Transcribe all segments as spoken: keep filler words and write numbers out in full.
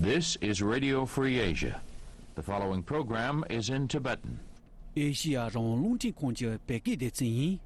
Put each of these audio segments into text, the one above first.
This is Radio Free Asia. The following program is in Tibetan. ཨེ་ཤི་ཡ་རང་དབང་རླུང་འཕྲིན་ཁང་གི་བོད་སྐད་སྡེ་ཚན་ཡིན།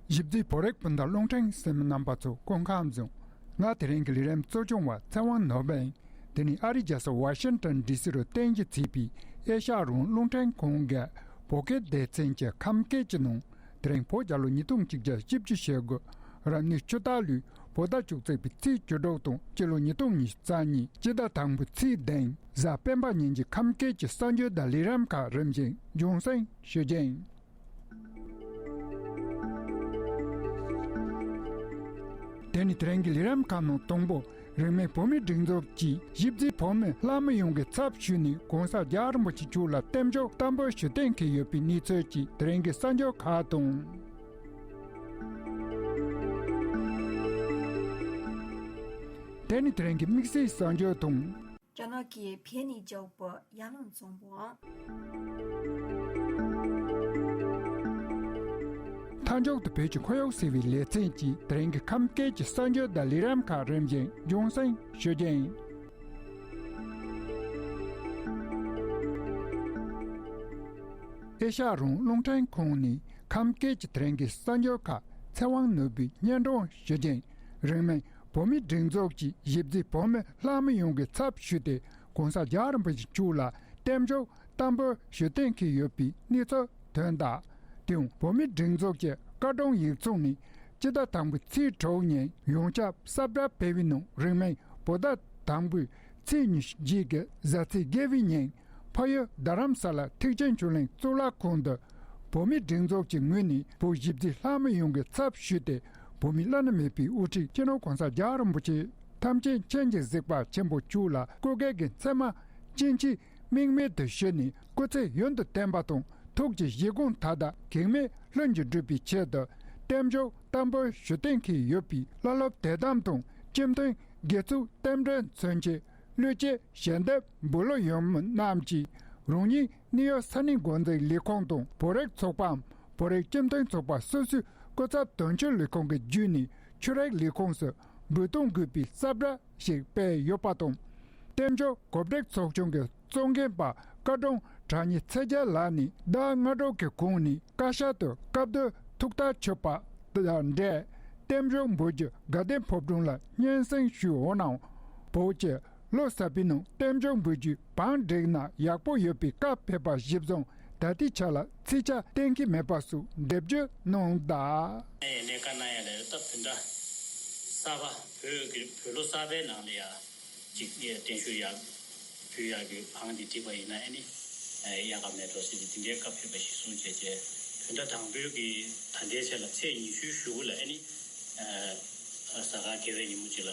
ཞིབ་འཇུག་བོད་རིགས་སྤུན་ཟླ་རླུང་འཕྲིན་གསན་མི་རྣམ་པ་ཚོ་སྐུ་ཁམས་བཟང་། ང་དེ་རིང་གི་ལས་རིམ་གཙོ་སྐྱོང་བ་ཚེ་དབང་ནོར་བུ་ཡིན། དེ་ནི་ཨ་རིའི་རྒྱལ་ས་ཝ་ཤིང་ཊོན་ཌི་སི་རུ་རྟེན་གཞི་བྱས་པའི་ཨེ་ཤ་ཡ་རང་དབང་རླུང་འཕྲིན་ཁང་གི་བོད་སྐད་སྡེ་ཚན་གྱི་ཁམས་སྐད་ཀྱི་ནང་དེ་རིང་བོད་རྒྱལ་ལོ་ཉིས་སྟོང་གཅིག་བརྒྱ་བཞི་བཅུ་ཞེ་དགུ་རབ་གནས་ཆུ་སྟག་ལོའི་བོད་ཟླ་བཅུ་གཅིག་པའི་ཚེས་བཅུ་དྲུག་དང་སྤྱི་ལོ་ཉིས་སྟོང་ཉི་ཤུ་རྩ་གཉིས་སྤྱི་ཟླ་དང་པོའི་ཚེས་བདུན་གཟའ་སྤེན་པ་ཉིན་གྱི་ཁམས་སྐད་ཀྱི་གསར་འགྱུར་དང་ལས་རིམ་ཁག་རིམ་བཞིན་རྒྱང་སྲིང་ཞུ་རྒྱུ་ཡིན། དེ་ནི་དེ་རིང་གི་ལས་རིམ་ཁག་ནང་དང་པོ། རིང་མིན་བོད་མིའི་སྒྲིག་འཛུགས་ཀྱིས་ཞིབ་འཇུག་བོད་མི་ལྷ་མི་ཡོངས་ཀྱི་ཚབ་ཞུས་ནས་གོང་ས་རྒྱལ་བ་རིན་པོ་ཆེ་མཆོག་ལ་རྟེན་འབྱུང་བསྟར་འབུལ་ཞུ་གཏན་འཁེལ་ཡོད་པའི་གནས་ཚུལ་གྱི་དེ་རིང་གི་གསར་འགྱུར་ཁག་དང་། དེ་ནི་དེ་རིང་གི་དམིགས་བསལ་གསར་འགྱུར་དང་། རྒྱ་ནག་གིས་བོད་ནས་རྒྱག་པའི་ཡར་ལངས་བཙོན་པའམ། མཐའ་མཇུག་ཏུ་བོད་ཀྱི་ཁོར་ཡུག་ཟེར་བའི་ལེ་ཚན་གྱིས་དེ་རིང་གི་ཁམས་སྐད་ཀྱི་གསར་འགྱུར་དང་ལས་རིམ་ཁག་རིམ་བཞིན་རྒྱང་སྲིང་ཞུ་རྒྱུ་ཡིན། ཨེ་ཤ་ཡ་རང་དབང་རླུང་འཕྲིན་ཁང་ནས་ཁམས་སྐད་ཀྱི་དེ་རིང་གི་གསར་འགྱུར་ཁག་ཚེ་དབང་ནོར་བུས་སྙན་སྒྲོན་ཞུ་རྒྱུ་ཡིན། རིང་མིན་བོད་མིའི་སྒྲིག་འཛུགས་ཀྱིས་ཞིབ་འཇུག་བོད་མི་ལྷ་མི་ཡོངས་ཀྱི་ཚབ་ཞུས་ཏེ་གོང་ས་རྒྱལ་བ་རིན་པོ་ཆེ་མཆོག་ལ་རྟེན་འབྱུང་བསྟར་འབུལ་ཞུ་གཏན་འཁེལ་ཡོད་པའི་གནས་ཚུལ་ཐོན་གདའ། དེའང་བོད་མིའི་སྒྲིག་འཛུགས་ཀྱི་བཀའ་དྲུང་ཡིག་ཚང་ནས་སྤྱི་ཟླ་དང་པོའི་ཚེས་དྲུག་ཉིན་ཡོངས་ཁྱབ་ས་བཀྲ་སྤེལ་བའི་ནང་རིང་མིན་བོད་ཟླ་དང་པོའི་ཚེས་ཉི་ཤུ་རྗེས་ཀྱི་གཟའ་ཚེས་བརྒྱད་པའི་ཉིན་ཕ་ཡུལ་རྡ་རམ་ས་ལ་ཐེག་ཆེན་ཆོས་གླིང་གཙུག་ལག་ཁང་དུ་བོད་མིའི་སྒྲིག་འཛུགས་ཀྱི་ངོས་ནས་བོད་ཞིབ་འཇུག་ལྷ་མི་ཡོངས་ཀྱི་ཚབ་ཞུས་ཏེ་བོད་མིའི་བླ་ན་མེད་པའི་དབུ་ཁྲིད་སྤྱི་ནོར་གོང་ས་རྒྱལ་བ་རིན་པོ་ཆེ་ཐམས་ཅད་མཁྱེན་ཅིང་གཟིགས་པ་ཆེན་པོ་མཆོག་ལ་སྐུ་སྒེར་གྱི་མཚན་མ་སྤྱན་ཆབ་དམིགས་མེད་དུ་ཞུས་ནས་སྐུ་ཚེ་ཡུན་དུ་བརྟན་པ་དང་ཐུགས་ཀྱི་བཞེད་དགོངས་མཐའ་དག་གེགས་མེད་ལྷུན་གྱིས་འགྲུབ་པའི་ཆེད་དུ་རྟེན་འབྱུང་བསྟར་འབུལ་ཞུ་གཏན་འཁེལ་ཡོད་པའི་བླ་སློབ་དད་དམ་དང་སྤྱི་མཐུན་དགེ་ཚུལ་རྟེན་འབྲེལ་མཚོན་ཆེད་བློས་བཅད་ཞལ་འདེབས་འབུལ་ལོ་ཡོད་མི་རྣམས་ཀྱིས་རང་ཉིད་གནས་ཡུལ་ས་གནས་འགོ་འཛིན་ལས་ཁུངས་དང་བོད་རིགས་ཚོགས་པའམ་བོད་རིགས་སྤྱི་མཐུན་ཚོགས་པ་སོ་སོའི་སྐུ་ཚབ་དོན་གཅོད་ལས་ཁུངས་ཀྱི་བརྒྱུད་ནས་ཆོས་རིག་ལས་ཁུངས་སུ་འབུལ་གཏོང་དགོས་པའི་ས་བཀྲ་ཞིག་སྤེལ་ཡོད་པ་དང་། རྟེན་འབྱུང་གོ་སྒྲིག་ཚོགས་ཆུང་གི་གཙོ་འགན་པ་བཀའ་དྲུང་གྲགས་སྙན་ཚེ་རྒྱལ་ལགས་ནས་ཟླ་ལྔ་དྲུག་གི་གོང་ནས་བཀའ་ཤག་ཏུ་སྐབས་བསྡུ་ཐུགས་ཐག་ཆོད་པ་དང་འབྲེལ་རྟེན་འབྱུང་འབུལ་རྒྱུ་དགའ་ལྡན་ཕོ་བྲང་ལ་སྙན་སེང་ཞུས་འོང་ནའང་བོད་ཀྱི་ལོ་གསར་པའི་ནང་རྟེན་འབྱུང་འབུལ་རྒྱུའི་བང་བསྒྲིགས་ན་ཡག་པོ་ཡོད་པའི་བཀའ་ཕེབས་པ་གཞིར་བཟུང་ད་ལྟའི་ཆ་ལ་ཚིག་ཆ་གཏན་འཁེལ་མེད་པ་སོགས་འགྲེལ་བརྗོད་གནང་གདའ། ཡིན་ནའི་བཀའ་གནང་ཡ་ལས་ད་བོད་ཟླ་གསར་པ་བོད་ཀྱི་བོད་ལོ་གསར་པའི་ནང་ལ་ཡ་ཅིག་ཡ་བརྟན་བཞུགས་ཡ་ཕུལ་ཡ་གི་བང་དེ་བསྒྲིགས་པ་ཡིན་ན་ཨ་ནི་ཡག་ག་མེད་འགྲོ་ཟེར་ཏེ་དེ་འདྲའི་བཀའ་ཕེབས་པ་གཞིར་བཟུང་བྱས་བྱས་བོད་ཟླ་དང་པོའི་གི་ད་ལྟའི་ཆ་ལ་ཚེས་ཉི་ཤུའི་གཞུག་གུ་ལ་ཨ་ནི་གཟའ་སྐར་དགེ་བའི་ཉིན་མོ་ཅིག་ལ་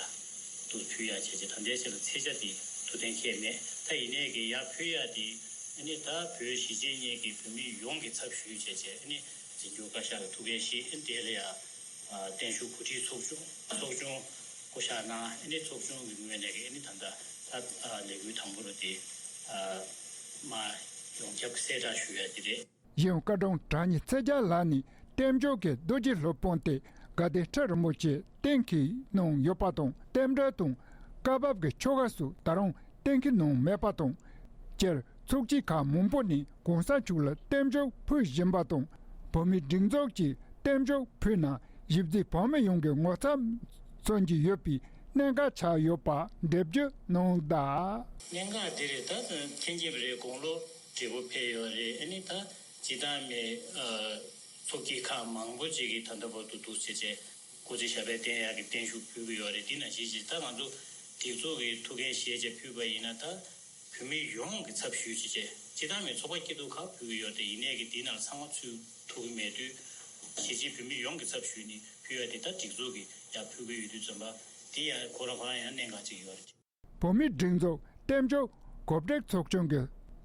དུ་ཕུལ་ཡ་བྱས་བྱས་ད་ལྟའི་ཆ་ལ་ཚེས་ཆ་དེ་ཐུགས་གཏན་འཁེལ་མེད། ད་ཡིན་ནའི་གི་ཡ་ཕུལ་ཡ་དེ་ཨ་ནི་ད་བོད་གཞིས་བྱེས་གཉིས་ཀྱི་བོད་མི་ཡོངས་ཀྱི་ཚབ་ཞུས་བྱས་བྱས་ཨ་ནི་འཛིན་སྐྱོང་བཀའ་ཤག་ལ་ཐུགས་འགན་བཞེས། ཨ་ནི་དེ་ལ་ཡ་བརྟན་བཞུགས་གོ་སྒྲིག་ཚོགས་ཆུང་ཚོགས་ཆུང་བསྐོ་བཞག་གནང་། ཨ་ནི་ཚོགས་ཆུང་གི་ངོས་ནས་ཀྱི་ཨ་ནི་ད་ལྟ་ལས་འགུལ་དང་པོ་རུ་དེ་མ་ཡོངས་ཁྱབ་གསལ་བསྒྲགས་ཞུ་ཡ་དེ་རེད། གཞན་བཀའ་དྲུང་གྲགས་སྙན་ཚེ་རྒྱལ་ལགས་ནས་རྟེན་འབྱུང་གི་རྡོ་རྗེ་སློབ་དཔོན་དེ་དགའ་ལྡན་ཁྲི་རིན་པོ་ཆེ་གཏན་འཁེལ་གནང་ཡོད་པ་དང་རྟེན་འབྲེལ་དང་བཀའ་བབས་ཀྱི་ཆོ་ག་སོགས་ད་རུང་གཏན་འཁེལ་གནང་མེད་པ་དང་། སྤྱིར་ཚོགས་སྐྱིད་ཁག་མང་པོ་ནས་གོང་ས་མཆོག་ལ་རྟེན་འབྱུང་ཕུལ་བཞིན་པ་དང་། བོད་མིའི་སྒྲིག་འཛུགས་ཀྱིས་རྟེན་འབྱུང་ཕུལ་ན་གཞིས་བྱེས་བོད་མི་ཡོངས་ཀྱི་ངོ་ཚབ་མཚོན་གྱི་ཡོད་པའི་གནད་འགག་ཆགས་ཡོད་པ་འགྲེལ་བརྗོད་གནང་གདའ། གནད་འགག་འདི་རེད། ད་མཁྱེན་གྱི་རེད། དགུང་ལོ་བགྲེས་པོ་ཕེབས་ཡོད་རེད། ཨ་ནི་ད་སྤྱིར་བཏང་མི་ཚོགས་སྐྱིད་ཁག་མང་པོ་ཅིག་གིས་ད་ལྟ་བར་དུ་འདུག་བྱས་བྱས་སྐུ་ཚེ་ཞབས་པད་བརྟན་ཡག་གི་བརྟན་བཞུགས་ཕུལ་གྱི་ཡོད་རེད། དེ་ནང་བཞིན་ཅིག་ད་ང་ཚོ་སྒྲིག་འཛུགས་ཀྱི་ཐུགས་འགན་བཞེས་བྱས་ཕུལ་བ་ཡིན་ན་ད། བོད་མི་ཡོངས་ཀྱི་ཚབ་ཞུས་བྱས་བྱས་སྤྱིར་བཏང་མི་ཚོགས་པ་སྐྱིད་སྡུག་ཁག་ཕུལ་གྱི་ཡོད་དེ་ཡིན་ནའི་གི་དེའི་ནང་ཚང་མ་ཚུད་ཐུབ་ཀྱི་མེད་དུས་གཞིས་བྱེས་བོད་མི་ཡོངས་ཀྱི་ཚབ་ཞུས་ནས་ཕུལ་ཡ་དེ་ད་སྒྲིག་འཛུགས་ཀྱིས་ཡར་ཕུལ་གྱི་ཡོད་དུས་ཙམ་པ་དེ་ཡང་ཁོ་རང་ཁོ་རང་ཡང་གནད་འགག་ཅིག་ཡོད་རེད། བོད་མིའི་སྒྲིག་འཛུགས་རྟེན་འབྱུང་གོ་སྒྲིག་ཚོགས་ཆུང་གི་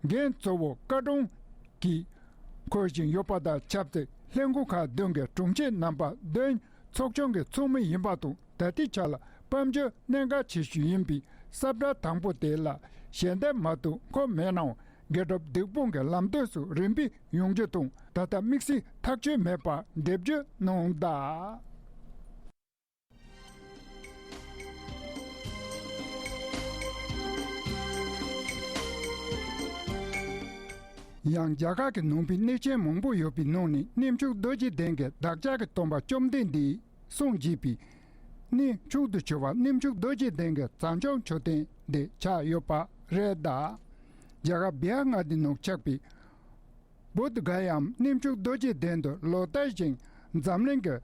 འགན་གཙོ་བོ་བཀའ་དྲུང་གིས་འཁུར་བཞིན་ཡོད་པ་དང་ཆབས་ཅིག་ལྷན་ཁང་ཁག་བདུན་གྱི་དྲུང་ཆེ་རྣམ་པ་བདུན་ཚོགས་ཆུང་གི་ཚོགས་མི་ཡིན་པ་དང་། ད་ལྟའི་ཆ་ལ་དཔལ་འབྱོར་གནད་འགག་ཆེ་ཤོས་ཡིན་པའི་ ས་བཀྲ་དང་པོ་དེ་ལ་ཞལ་འདེབས་མ་གཏོགས་མཁོ་མེད་ནའང་། དགེ་སྒྲུབ་སྡིག་སྤོང་གི་ལམ་སྟོན་སོགས་རིམ་པས་ཡོང་རྒྱུ་དང་། ད་ལྟ་དམིགས་བསལ་ཐག་ཆོད་མེད་པར་འགྲེལ་བརྗོད་གནང་གདའ། ཡང་རྒྱ་གར་གྱི་ནང་པའི་གནས་ཆེན་མང་པོ་ཡོད་པའི་ནང་ནས་གནས་མཆོག་རྡོ་རྗེ་གདན་གྱི་བདག་ཅག་གི་སྟོན་པ་བཅོམ་ལྡན་འདས་གསུང་བགྱིས་པའི་གནས་མཆོག་ཏུ་གྱུར་པ་གནས་མཆོག་རྡོ་རྗེ་གདན་གྱི་བྱང་ཕྱོགས་མཆོད་རྟེན་འདི་ཆགས་ཡོད་པ་རེད་གདའ། རྒྱ་གར་བི་ཧར་མངའ་སྡེ་ནང་ཆགས་པའི་བོད་དུ་དགའ་ཡམ་གནས་མཆོག་རྡོ་རྗེ་གདན་དུ་ལོ་ལྟར་བཞིན་འཛམ་གླིང་གི་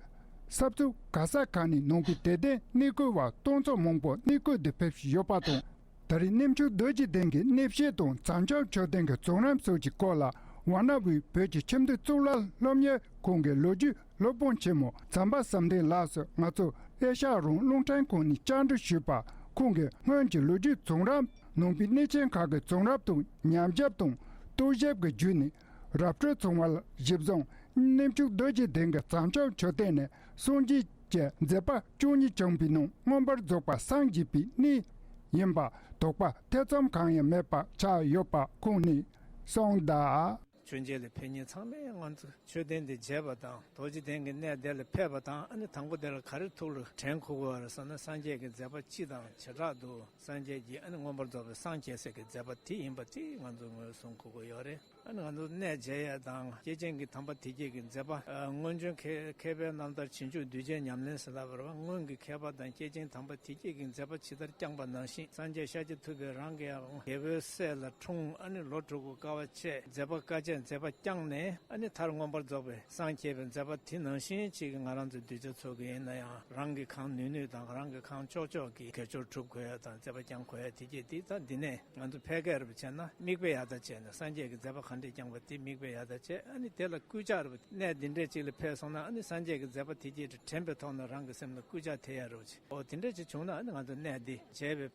ས་ཕྱོགས་ག་ས་ག་ནས་ནང་པའི་དད་ལྡན་གནས་སྐོར་བ་སྟོང་ཚོ་མང་པོ་གནས་སྐོར་དུ་ཕེབས་བཞིན་ཡོད་པ་དང་། ད་རེས་གནས་མཆོག་རྡོ་རྗེ་གདན་གྱི་གནས་བཤད་དང་བྱང་ཕྱོགས་མཆོད་རྟེན་གྱི་བྱུང་རིམ་སོགས་ཀྱི་སྐོར་ལ་ཝཱ་ཎ་ཝུའི་བོད་ཀྱི་ཁྱིམ་སྡེ་གཙུག་ལག་སློབ་གཉེར་ཁང་གི་ལོ་རྒྱུས་སློབ་དཔོན་ཆེན་མོ་བྱམས་པ་བསམ་གཏན་ལགས་སུ་ང་ཚོ་ཨེ་ཤ་ཡ་རང་དབང་རླུང་འཕྲིན་ཁང་ནས་བཅར་འདྲི་ཞུས་པར། ཁོང་གིས་སྔོན་གྱི་ལོ་རྒྱུས་བྱུང་རིམ། ནང་པའི་གནས་ཆེན་ཁག་གི་བྱུང་རབས་དང་ཉམས་ཞིབ་དང་རྟོག་ཞིབ་ཀྱི་བརྒྱུད་ནས་ར་སྤྲོད་བྱུང་བ་ལ་གཞི་བཟུང་། གནས་མཆོག་རྡོ་རྗེ་གདན་གྱི་བྱང་ཕྱོགས་མཆོད་རྟེན་ནས་སངས་རྒྱས་ཀྱི་མཛད་པ་བཅུ་གཉིས་བྱུང་བའི་ནང་མངོན་པར་རྫོགས་པར་སངས་རྒྱས་པའི་གནས་ཡིན་པ་དོགས་པ་ཐེ་ཚོམ་གང་ཡང་མེད་པ་ཆགས་ཡོད་པ་ཁོང་ནས་གསུངས་གདའ། ཆོས་མཇལ་ལ་ཕེབས་མཁན་ཚང་མས་ང་ཚོ་མཆོད་རྟེན་འདི་མཇལ་བ་དང་། རྡོ་རྗེ་གདན་གྱི་གནས་དེ་ལ་ཕེབས་པ་དང་། ཨ་ནི་དང་པོ་དེ་ལ་ག་རེ་ཐུགས་ལ་དྲན་དགོས་ཀྱི་ཡོད་རེད་ཟེར་ན། སངས་རྒྱས་ཀྱི་མཛད་པ་སྤྱི་དང་བྱེ་བྲག་ཏུ་སངས་རྒྱས་ཀྱི་ཨ་ནི་མངོན་པར་རྫོགས་པའི་སངས་རྒྱས་ས་ཀྱི་མཛད་པ་དེ་ཡིན་པ་དེ་ང་ཚོས་ངོས་བཟུང་དགོས་ཀྱི་ཡོད་རེད། ཨ་ནི་ང་ཚོ་གནས་མཇལ་ཡས་དང་། སྐྱེས་ཆེན་གྱི་དམ་པ་དེ་སྐྱེས་ཀྱི་མཛད་པ། ཨ། སྔོན་བྱོན་མཁས་མཁས་པའི་རྣམ་ཐར་རྗེས་འཇུག་གདུལ་བྱའི་ཉམས་ལེན་ཟེར་ལབ་པ་རེད་པ། སྔོན་གྱི་མཁས་པ་དང་སྐྱེས་ཆེན་དམ་པ་དེ་སྐྱེས་ཀྱི་མཛད་པ་ཇི་ལྟར་བསྐྱངས་པ་ནང་བཞིན། སངས་རྒྱས་ཤཱཀྱ་ཐུབ་པས་རང་གི་ཡང་རྒྱལ་པོའི་སྲས་ལ་འཁྲུངས། ཨ་ནི་ལོ་དྲུག་གི་དཀའ་བ་སྤྱད། མཛད་པ་དཀའ་སྤྱད་མཛད་པ་བསྐྱངས་ནས། ཨ་ནི་མཐར་མངོན་པར་རྫོགས་པའི་སངས་རྒྱས་པའི་མཛད་པ་དེ་ནང་བཞིན་ཅིག་གི་ང་རང་ཚོའི་གདུལ་བྱ་ཚོ་གི་ཡིན་ན་ཡང་། རང་གིས་གང་ནུས་ནུས་དང་། རང་གིས་གང་ལྕོགས་ལྕོགས་ཀྱི་དགེ་སྦྱོར་སྒྲུབ་དགོས་ཡ་དང་། མཛད་པ་བསྐྱང་དགོས་ཡ་དེ་སྐྱེས་དེ་ད་འདི་ནས་ང་ཚོ་ཕལ་སྐད་རེ་བྱས་ན། མིག་དཔེ་ཡར་ལྟ་བྱས་ནས་སངས་རྒྱས་ཀྱི་མཛད་པ་ག་འདྲས་བསྐྱངས་པ་དེ་མིག་དཔེ་ཡར་ལྟ་བྱས། ཨ་ནི་དེ་ལ་སྐུལ་ལྕག་རེ་བ། གནས་འདི་འདྲས་ཅིག་ལ་ཕེབས་སོང་ན། ཨ་ནི་སངས་རྒྱས་ཀྱི་མཛད་པ་དེ་སྐྱེས་དྲན་པའི་ཐོག་ནས་རང་གི་སེམས་ལ་སྐུལ་ལྕག་ཐེབས་ཡ་རེ་བ་བྱས། འོ་དེ་འདྲས་ཅིག་བྱུང་ན། ཨ་ནི་ང་ཚོ་གནས་འདི་མཇལ་བའི་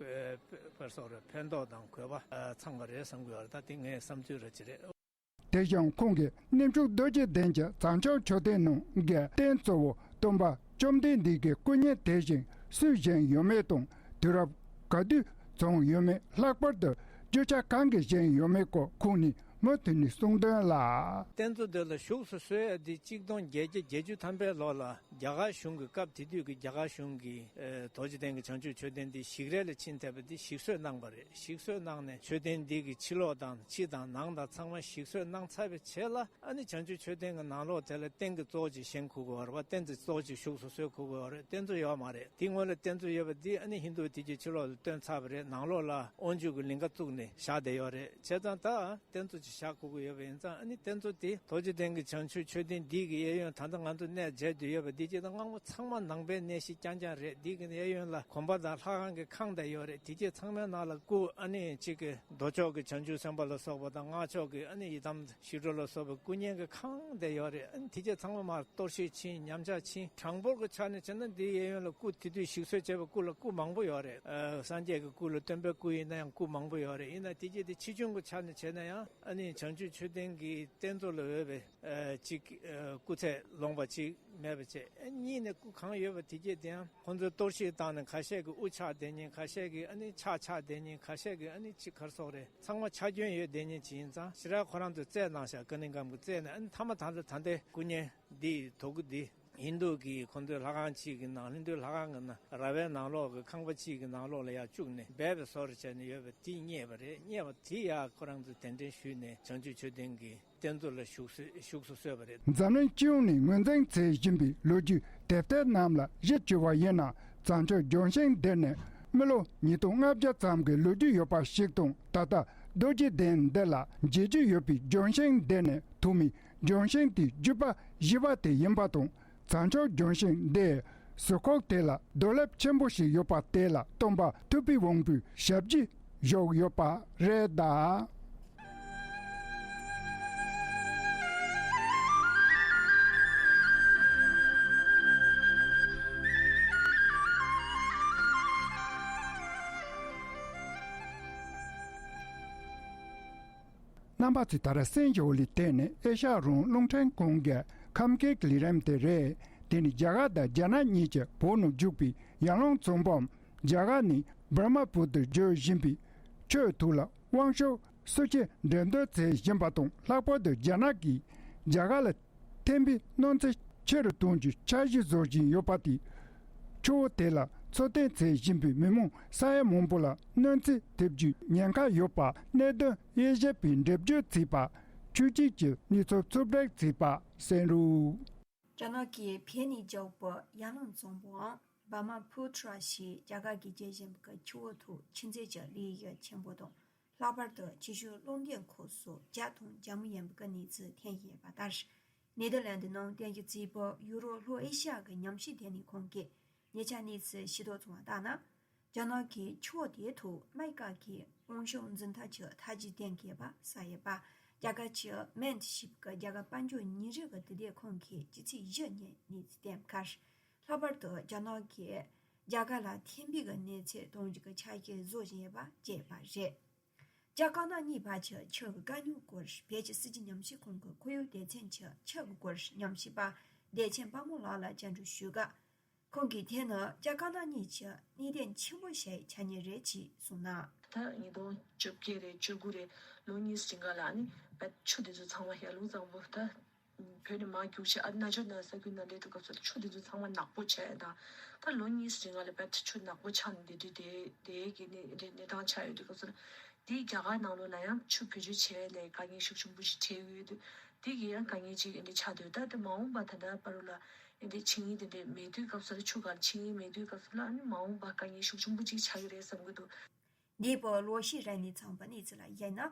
ཕན་ཐོགས་དང་དགོས་པ་ཚང་བ་རེད་བསམ་གྱི་ཡོད་རེད། ད་དེ་ངའི་བསམ་ཚུལ་རེ་ཅིག་རེད། དེ་བཞིན་ཁོང་གིས་གནས་མཆོག་རྡོ་རྗེ་གདན་གྱི་བྱང་ཕྱོགས་མཆོད་རྟེན་ནང་གི་རྟེན་གཙོ་བོ་སྟོན་པ་བཅོམ་ལྡན་འདས་ཀྱི་སྐུ་བརྙན་དེ་བཞིན་སུས་བཞེངས་ཡོད་མེད་དང་། དུས་རབས་ག་དུས་བྱུང་ཡོད་མེད། ལྷག་པར་དུ་རྒྱུ་ཆ་གང་གིས་བཞེངས་ཡོད་མེད་སྐོར་ཁོང་ནས་མུ་མཐུད་ནས་གསུངས་དོན་ལ། རྟེན་གཙོ་འདི་ལ་བཞུགས་སུ་གསོལ་ཡ་འདི་གཅིག་སྟོང་བརྒྱད་བརྒྱ་བརྒྱད་ཅུ་ཐམ་པའི་ལོ་ལ་རྒྱ་གར་གཞུང་གི། སྐབས་དེ་དུས་ཀྱི་རྒྱ་གར་གཞུང་གིས། ཨེ། རྡོ་རྗེ་གདན་གྱི་བྱང་ཆུབ་མཆོད་རྟེན་འདི་ཞིག་རལ་ལ་ཕྱིན་ཐེབས་པ་འདི་ཞིག་གསོས་གནང་བ་རེད། ཞིག་གསོས་གནང་ནས་མཆོད་རྟེན་འདི་གི་ཕྱི་ལོགས་དང་། ཕྱི་དང་ནང་དང་ཚང་མ་ཞིག་གསོས་གནང་ཚར་བའི་རྗེས་ལ། ཨ་ནི་བྱང་ཆུབ་མཆོད་རྟེན་གྱི་ནང་ལོགས་དེ་ལ་རྟེན་གྱི་གཙོ་བོ་ཅིག་བཞེངས་དགོས་ཀྱི་ཡོད་རེད་པ། རྟེན་གྱི་གཙོ་བོ་ཅིག་བཞུགས་སུ་གསོལ་དགོས་ཀྱི་ཡོད་རེད། རྟེན་གཙོ་ཡོད་མ་རེད། དེ་སྔོན་ལ་རྟེན་གཙོ་ཡོད་པ་འདི་ཨ་ནི་ཧིན་རྡུ་དེ་གྱིས་ཕྱི་ལོགས་ལ་བཏོན་ཚར་བ་རེད། ནང་ལོགས་ལ་དབང་ཕྱུག་གི་ལིང་ག་བཙུགས་ནས་བཞག་བསྡད་ཡོད་རེད། བྱས་ཙང་ད་རྟེན་གཙོ་ཅིག་བཞག་དགོས་ཀྱི་ཡོད་པ་ཡིན་ཙང་། ཨ་ནི་རྟེན་གཙོ་དེ་རྡོ་རྗེ་གདན་གྱི་བྱང་ཆུབ་མཆོད་རྟེན་འདི་གི་གཡས་གཡོན། ད་ལྟ་ང་ཚོ་གནས་མཇལ་དུ་ཡོད་པ་འདི་སྐྱེས་དང་སྔགས་པ་ཚང་མ་ནང་པའི་གནས་གཞི་རྐྱང་རྐྱང་རེད། འདི་གི་གཡས་གཡོན་ལ་དགོན་པ་དང་ལྷ་ཁང་གི་ཁང་དེ་ཡོད་རེད། དེ་སྐྱེས་ཚང་མའི་ནང་ལ་སྐུ། ཨ་ནི་གཅིག་གི་མདོ་ཕྱོགས་ཀྱི་བྱང་ཆུབ་སེམས་དཔའ་ལ་སོགས་པ་དང་། སྔགས་ཕྱོགས་ཀྱི་ཨ་ནི་ཡི་དམ་ཞི་ཁྲོ་ལ་སོགས་པའི་སྐུ་བརྙན་གྱི་ཁང་དེ་ཡོད་རེད། ཨ་ནི་དེ་སྐྱེས་ཚང་མ་མར་གཏོར་བཤིག་ཕྱིན། ཉམས་ཆག་ཕྱིན། གྲངས་འབོར་གྱི་ཆ་ནས་བྱས་ན་འདིའི་གཡས་གཡོན་ལ་སྐུ། དེ་དུས་ཞིག་གསོས་བྱས་པའི་སྐུ་ལ་སྐུ་མང་པོ་ཡོད་རེད། ཨ། སངས་རྒྱས་ཀྱི་སྐུ་ལ། སྟོན་པའི་སྐུ་ཡིན་ན་ཡང་སྐུ་མང་པོ་ཡོད་རེད། ཡིན་ན་དེ་སྐྱེས་དེ་ཆེ་ཆུང་གི་ཆ་ནས་བྱས་ན་ཡང་། ཨ་ནི་བྱང་ཆུབ་མཆོད་རྟེན་གྱི་རྟེན་གཙོ་ལ་འོས་པའི། ཨ། གཅིག་ཨ། སྐུ་ཚད་ལོངས་པ་གཅིག་མེད་པ་བྱས། ཨ། གཉིས་ནས་སྐུ་གང་ཡོད་པ་དེ་སྐྱེས་དེ་ཡང་ཁོང་ཚོས་གཏོར་བཤིག་བཏང་ནས། ཁ་ཤས་ཀྱི་དབུ་ཆག་བསྡད་མཁན། ཁ་ཤས་ཀྱི་ཨ་ནི་ཕྱག་ཆག་བསྡད་མཁན། ཁ་ཤས་ཀྱི་ཨ་ནི་ཅིག་ག་རེ་ཟེར་དགོས་རེད། ཚང་མ་ཆག་སྐྱོན་ཡོད་བསྡད་མཁན་ཅིག་ཡིན་ཙང་། ཞེ་དྲག་ཁོ་རང་ཚོས་བཙལ་གནང་ཤག་ཀ་ནི་ཀམ་གྱིས་བཙལ་ནས། ཨ་ནི་མཐའ་མ་ད་ལྟ་ད་ལྟའི་སྐུ་བརྙན་འདི། དོ་གུ་འདི་ཧིན་རྡུ་གི་ཁོང་ཚོའི་ལྷ་ཁང་གཅིག་གི་ནང་། ཧིན་རྡུའི་ལྷ་ཁང་གི་ནང་། ར་བའི་ནང་ལོགས་ཀྱི་ཁང་པ་གཅིག་གི་ནང་ལོགས་ལ་ཡར་བཅུག་ནས་སྦས་པའི་བཟོ་འདྲ་བྱས་ནས་ཡོད་པ་དེ་རྙེད་པ་རེད། རྙེད་པ་དེ་ཡར་ཁོ་རང་ཚོས་གདན་འདྲེན་ཞུས་ནས་བྱང་ཆུབ་མཆོད་རྟེན་གྱི་རྟེན་གཙོ་ལ་བཞུགས་སུ། བཞུགས་སུ་གསོལ་བ་རེད། འཛམ་གླིང་སྤྱི་ཡོངས་ནས་ངོས་འཛིན་མཛད་བཞིན་པའི་ལོ་རྒྱུས་དེབ་ཐེར་རྣམས་ལ་གཞི་བཅོལ་བ་ཡིན་ན། བྱང་ཕྱོགས་ལྗོན་ཤིང་འདི་ནི་མི་ལོ་ཉིས་སྟོང་ལྔ་བརྒྱ་ཙམ་གྱི་ལོ་རྒྱུས་ཡོད་པ་ཞིག་དང་། ད་ལྟ་རྡོ་རྗེ་གདན་འདི་ལ་མཇལ་རྒྱུ་ཡོད་པའི་ལྗོན་ཤིང་འདི་ནི་ཐོག་མའི་ལྗོན་ཤིང་དེའི་རྒྱུད་པ་བཞི་པ་དེ་ཡིན་པ་དང་། བྱང་ཕྱོགས་ལྗོན་ཤིང་འདིའི་ཟུར་ཁོག་དེ་ལ་རྡོ་ལེབ་ཆེན་པོ་ཞིག་ཡོད་པ་དེ་ལ་སྟོན་པ་ཐུབ་པའི་དབང་པོའི་ཞབས་རྗེས་བཞུགས་ཡོད་པ་རེད་གདའ། རྣམ་པ་ཚོས་ད་རེས་གསན་བཞིན་པ་ལ་བརྟེན་ནས་ཨེ་ཤ་ཡ་རང་དབང་རླུང་འཕྲིན་ཁང་གི་ཁམས་སྐད་ཀྱི་ལས་རིམ་དེ་རེད། དེ་ནི་རྒྱ་གར་དང་རྒྱ་ནག་གཉིས་ཀྱི་བར་ན་བཞུགས་པའི་ཡར་ཀླུང་ཚོང་དཔོན། རྒྱ་གར་ནས་ འབར་མ་བོད་དུ་བསྒྱུར་བཞིན་པའི་ཆུའི་ཐོག་ལ་དབང་ཤུགས་སུ་ཆེ་འགྲེམས་སྟོན་བྱེད་བཞིན་པ་དང་། ལྷག་པར་དུ་རྒྱ་ནག་གིས་རྒྱ་གར་ལ་ཐན་པའི་གནམ་ས་ཆེ་རུ་གཏོང་རྒྱུའི་འཆར་གཞི་བཟོ་བཞིན་ཡོད་པ་དེས། ཆུ་བོ་དེ་ལ་འཚོ་རྟེན་བྱེད་བཞིན་པའི་མི་མང་ས་ཡ་མང་པོ་ལ་གནོད་འཚེ་ཐེབས་རྒྱུའི་ཉེན་ཁ་ཡོད་པ་གནད་དོན་དབྱེ་ཞིབ་པས་འགྲེལ་བརྗོད་བྱས་པ། ཆོས་སྐྱིད་ཀྱིས་གནས་ཚུལ་ཕྱོགས་བསྒྲིགས་བྱས་པ་གསན་རོགས། རྒྱ་ནག་གི་བྷེ་ནི་ལྗོངས་པོ་ཡར་ཀླུང་གཙང་པོའམ་བྷར་མ་པུ་ཏྲ་ཞེས་རྒྱ་གར་གྱིས་བརྗོད་བཞིན་པའི་ཆུ་བོ་དེ་ཆུ་མཛོད་ཀྱི་ལེགས་ཡོད་ཆེན་པོ་དང་། ལྷག་པར་དུ་ཆུ་ཤུགས་རླུང་ལྡན་ཁོངས་སུ་རྒྱ་དང་རྒྱ་མི་ཡིན་པའི་གནས་ཚུལ་ཐོན་ཡོད་པ་ལྟར། ནེ་དར་ལན་ཌི་ནང་བསྟན་གྱི་རྩིས་པོ་ཡུ་རོབ་ལྷོ་ཨེ་ཤི་ཡ་གི་ཉམས་ཞིབ་ལྟེ་གནས་ཁང་གིས་ཉེ་ཆར་གནས་ཚུལ་ཤེས་རྟོགས་བྱུང་བ་ལྟར་ན། རྒྱ་ནག་གིས་ཆུ་བོ་དེའི་ཐོག་དམག་སྒར་གྱི་དབང་ཤུགས་འཛིན་ཐག་ཆོད་ཐག་གཅོད་གཏོང་དགོས་པ་གསལ་ཡོད་པ། རྒྱ་གར་གྱི་མེན་ཊི་ཞེས་པའི་རྒྱ་གར་དཔལ་འབྱོར་ཉིན་རེའི་དུས་དེབ་ཁང་གིས་ཕྱི་ཚེས་བཞི་ཉིན་གནས་ཚུལ་བཏོན་ཁར། ལྷག་པར་དུ་རྒྱ་ནག་གིས་རྒྱ་གར་ལ་ཐན་པའི་གནོད་འཚེ་གཏོང་རྒྱུ་གི་འཆར་གཞི་བཟོ་བཞིན་ཡོད་པ་བཅས་པ་རེད། རྒྱ་དཀར་ནག་གཉིས་བར་གྱི་ཆུ་གི་དཀའ་རྙོག་སྐོར་བོད་ཀྱི་སྲིད་ཇུས་ཉམས་ཞིབ་ཁང་གི་ཁོར་ཡུག་སྡེ་ཚན་གྱི་ཆུ་གི་སྐོར་ཉམས་ཞིབ་པ་བདེ་ཆེན་དཔལ་མོ་ལགས་ལ་བཅར་འདྲི་ཞུས་སྐབས། ཁོང་གིས་དེ་ནི་རྒྱ་དཀར་ནག་གཉིས་ཀྱི་གནད་དོན་ཆེན་པོ་ཞིག་ཆགས་ངེས་རེད་ཅེས་གསུངས་གནང་། ད་ཉིས་སྟོང་བཅོ་བརྒྱད་རེད། བཅུ་དགུ་རེད། ལོ་གཉིས་རིང་ག་ལ་ནི་བད་ཆུ་དེ་ཚོ་ཚང་མ་ཡར་ཀླུང་གཙང་པོ་ད་བོད་ནས་མར་རྒྱུགས་བྱས། ཨ་ན་ཆུ་ན་ས་ཁུལ་ན་འདྲེ་དུ་སྐབས་སུ་ཆུ་དེ་ཚོ་ཚང་མ་ནག་པོ་ཆགས་ཡ་ད། ད་ལོ་གཉིས་རིང་ག་ལ་བད་ཆུ་ནག་པོ་ཆགས་ནས་བསྡད་དུས་དེ་དེའི་གི་གནས་གནས་སྟངས་ཆགས་ཡོད་དུས་སྐབས་སུ་ལ། དེའི་རྒྱ་གར་ནང་ལོགས་ལ་ཡང་ཆུ་བེད་སྤྱོད་བྱས་ནས་དཀའ་ངལ་ཤུགས་ཆེན་པོ་ཞིག་འཕྲད་ཡོད་དུས། དེ་གི་ཡང་དཀའ་ངལ་ཅིག་འདི་ཆགས་འདུག་ད་དེ་མ་འོངས་པ་ད་ལྟ་བར་དུ་ལ་འདི་ཆིངས་ཡིག་དེ་འདྲ་མེད་དུས་སྐབས་སུ་ལ་ཆུ་གར་ཆིངས་ཡིག་མེད་དུས་སྐབས་སུ་ལ་ཨ་ནི་མ་འོངས་པ་དཀའ་ངལ་ཤུགས་ཆེན་པོ་ཅིག་ཆགས་ཀྱི་རེད་བསམ་གྱི་འདུག་འདས་པའི་ལོ་ཤས་རིང་ནས་ཚང་པ་གནས་ཚུལ་ལ་གཞིགས་ན།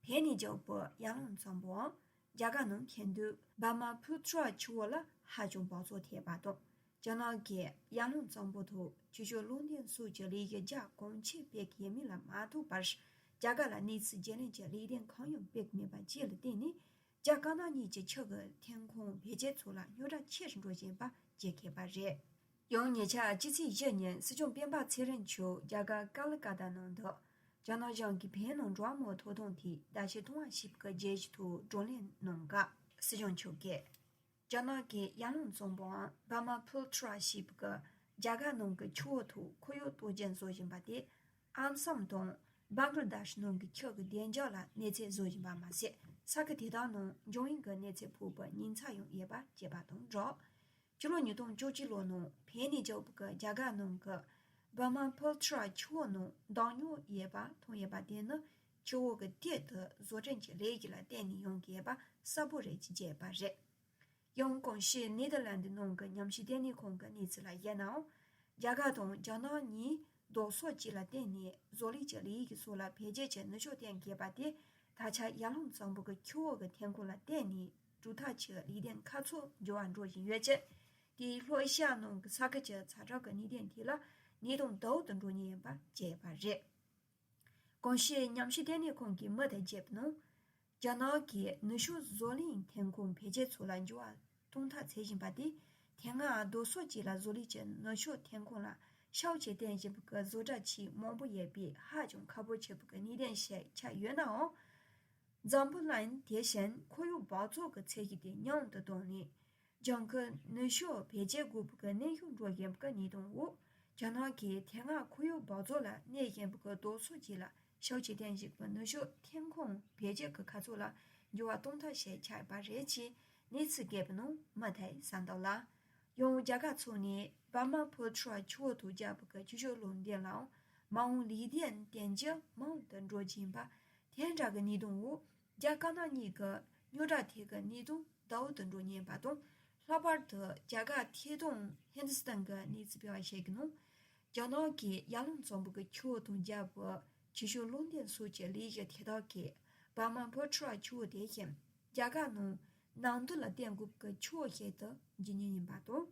བྷེ་ནི་ལྗོངས་པོ་ཡར་ཀླུང་གཙང་པོའམ་རྒྱ་གར་ནང་མཁྱེན་འདུག་བྷར་མ་པུ་ཏྲ་ཆུ་བོ་ལ་ཧ་ཅང་འབག་བཙོག་ཐེབས་པ་དང་། རྒྱ་ནག་གིས་ཡར་ཀླུང་གཙང་པོ་དུ་ཆུ་ཤུགས་རླུང་ལྡན་སོགས་ཀྱི་ལས་གཞི་རྒྱ་གོང་ཆེ་སྤེལ་གྱི་ཡོད་མིན་ལ་མ་ལྟོས་པར། རྒྱ་གར་ལ་གནས་ཚུལ་བརྗེ་ལེན་གྱི་ལས་དོན་གང་ཡང་སྤེལ་གྱི་མེད་པ་བཅས་ལ་བརྟེན་ནས། རྒྱ་དཀར་ནག་གཉིས་ཀྱི་ཆུ་གི་ཐོན་ཁུངས་བེད་སྤྱོད་ཚོ་ལ་རྙོག་དྲ་ཆེ་རུ་འགྲོ་བཞིན་པ་བརྗོད་མཁས་པ་རེད། ཡང་ཉེ་ཆར་སྤྱི་ཚེས་བཞི་ཉིན་སྲིད་སྐྱོང་སྤེན་པ་ཚེ་རིང་མཆོག་རྒྱ་གར་ཀ་ལི་ཀ་ཏ་ནང་དུ། རྒྱ་ནག་གཞུང་གིས་བོད་ནང་འགྲོ་བ་མིའི་ཐོབ་ཐང་ཐད་བརྡ་ཆད་གཏོང་བ་ཞིག་གི་རྗེས་སུ་བགྲོ་གླེང་གནང་སྐབས་སྲིད་སྐྱོང་མཆོག་གིས། རྒྱ་ནག་གིས་ཡར་ཀླུང་གཙང་པོའམ་བྷར་མ་པུ་ཏྲ་ཞེས་པའི་རྒྱ་གར་ནང་གི་ཆུ་བོ་དེ་ཁོར་ཡུག་གཏོར་སྐྱོན་བཟོ་བཞིན་པ་དེས། ཨམ་སམ་དང་བང་ག་ལ་དེཤ་ནང་གི་ཆུ་གི་བདེ་འཇགས་ལ་གནོད་འཚེ་བཟོ་བཞིན་པ་མ་ཟད། ས་ཁུལ་དེ་དག་ནང་འབྱུང་ཡུལ་གྱི་གནོད་འཚེ་ཕོག་པའི་ཉེན་ཚབས་ཡང་ཡོད་པ་བཅས་པ་དང་སྦྲགས། ཕྱི་ལོ་ཉིས་སྟོང་བཅུ་གཅིག་ལོ་ནང་བོད་ནས་རྒྱ་བོད་ཀྱི་རྒྱ་གར་ནང་གི་བྷར་མ་པུ་ཏྲ་ཆུ་བོ་ནང་མདངས་སྙོགས་ཡོད་པ་མཐོང་ཡོད་པ་དེ་ནི་ཆུ་བོ་གི་དེ་དུ་བཟོ་སྐྲུན་གྱི་ལས་ཀྱི་ལ་བརྟེན་ནས་ཡོང་གི་ཡོད་པ་གསལ་པོ་རེད་ཅེས་བརྗོད་པ་རེད། ཡང་གོང་ཞུས་ནེ་དར་ལན་ཌི་ནང་གི་ཉམས་ཞིབ་ལྟེ་གནས་ཁང་གི་གནས་ཚུལ་ལ་གཞིགས་ནའང་། རྒྱ་གར་དང་རྒྱ་ནག་གཉིས་རྡོ་སོལ་བཅས་ལ་བརྟེན་ནས་བཟོ་ལས་ཀྱི་ལས་ཀྱི་སོགས་ལ་བེད་སྤྱོད་ཀྱི་ནུས་ཤུགས་བཏོན་དགོས་པ་དེ། ད་ཆ་ཡར་ཀླུང་གཙང་པོ་གི་ཆུ་བོ་གི་ཐོན་ཁུངས་ལ་བརྟེན་ནས་གྲུབ་མཐའ་ཆེ་བའི་ལས་དོན་ཁག་ཚོ་འགྱུར་བ་འགྲོ་བཞིན་ཡོད་ཅིང་། དེས་ལྷོ་ཨེ་ཤ་ཡ་ནང་གི་ས་ཁུལ་གྱི་ཚ་དྲོད་ཀྱི་གནད་དོན་དེ་ལ་གནས་སྟངས་དལ་བུ་དུ་འགྲོ་ཉེན་ཡོད་པ་བཅས་པ་རེད། གོང་ཞུས་ཉམས་ཞིབ་ལྟེ་གནས་ཁང་གིས་མུ་མཐུད་བརྗོད་པའི་ནང་། རྒྱ་ནག་གིས་ནུས་ཤུགས་བཟོ་ལས་ཐོན་ཁུངས་བེད་སྤྱོད་ཚོ་ལ་འགྱུར་བ་གཏོང་ཐབས་བྱེད་བཞིན་པ་དེས། དེ་སྔ་རྡོ་སོལ་བཅས་ལ་བཟོ་ལས་ཀྱི་ནུས་ཤུགས་ཐོན་ཁུངས་ལ་ཤུགས་ཆེ་བཏོན་བཞིན་པའི་བཟོ་གྲྭ་ཆེས་མང་པོ་ཡོད་པས་ཧ་ཅང་ཁག་པོ་ཆེ་བའི་གནད་དོན་ཞིག་ཆགས་ཡོད་ནའང་། འཛམ་བུ་གླིང་དེ་བཞིན་ཁོར་ཡུག་འབག་བཙོག་གི་ཚད་གཞི་དེ་ཉུང་དུ་བཏང་ནས། ལྗང་ཁུ་ནུས་ཤུགས་བེད་སྤྱོད་དགོས་པའི་གནོན་ཤུགས་འགྲོ་བཞིན་པའི་གནས་སྟངས་འོག་རྒྱ་ནག་གིས་དེ་སྔ་ཁོར་ཡུག་འབག་བཙོག་ལ་གནོད་བཞིན་པའི་རྡོ་སོལ་བཅས་ལ་ཤུགས་ཆེ་བཏོན་བཞིན་པའི་ནུས་ཤུགས་ཐོན་ཁུངས་བེད་སྤྱོད་ཀྱི་ཁ་ཕྱོགས་ལ་འགྱུར་བ་གཏོང་ཐབས་ཤིག་ཆགས་པ་རེད་ཅེས་གནས་ཚུལ་བརྒྱུད་པའི་ནང་མུ་མཐུད་གསལ་འདུག་ལ། ཡང་རྒྱ་གར་ཕྱོགས་ནས་བྷར་མ་པུ་ཏྲ་ཆུ་བོ་དང་རྒྱལ་པོ་གི་ཆུ་ཤུགས་རླུང་ལྡན་ལའང་མ་འོངས་ལས་དོན་བརྟན་འགྱུར་མང་དུ་འགྲོ་བཞིན་པ། དེ་འདྲ་གི་གནས་སྟངས་འོག་རྒྱ་དཀར་ནག་གཉིས་ཀྱི་རྙོག་དྲ་ཐད་ཀྱི་གནས་སྟངས་དལ་བུ་དུ་འགྲོ་ཉེན་པ་དང་། ལྷག་པར་དུ་རྒྱ་གར་ཐད་གཏོང་ཧིན་དུ་སི་ཐན་གྱི་གནས་ཚུལ་སྤེལ་བ་ཞིག་གི་ནང་། རྒྱ་ནག་གིས་ཡར་ཀླུང་གཙང་པོ་གི་ཆུ་བོ་དང་རྒྱལ་པོ་ཆུ་ཤུགས་རླུང་ལྡན་སོགས་ཀྱི་ལས་གཞི་དེ་དག་གིས་བྷར་མ་པུ་ཏྲ་ཆུ་བོ་དེ་བཞིན་རྒྱ་གར་ནང་ནང་དུ་ལ་བརྟེན་དགོས་ཀྱི་ཆུ་བོ་ཞིག་ཏུ་འགྱུར་ཉེན་ཡིན་པ་དང་།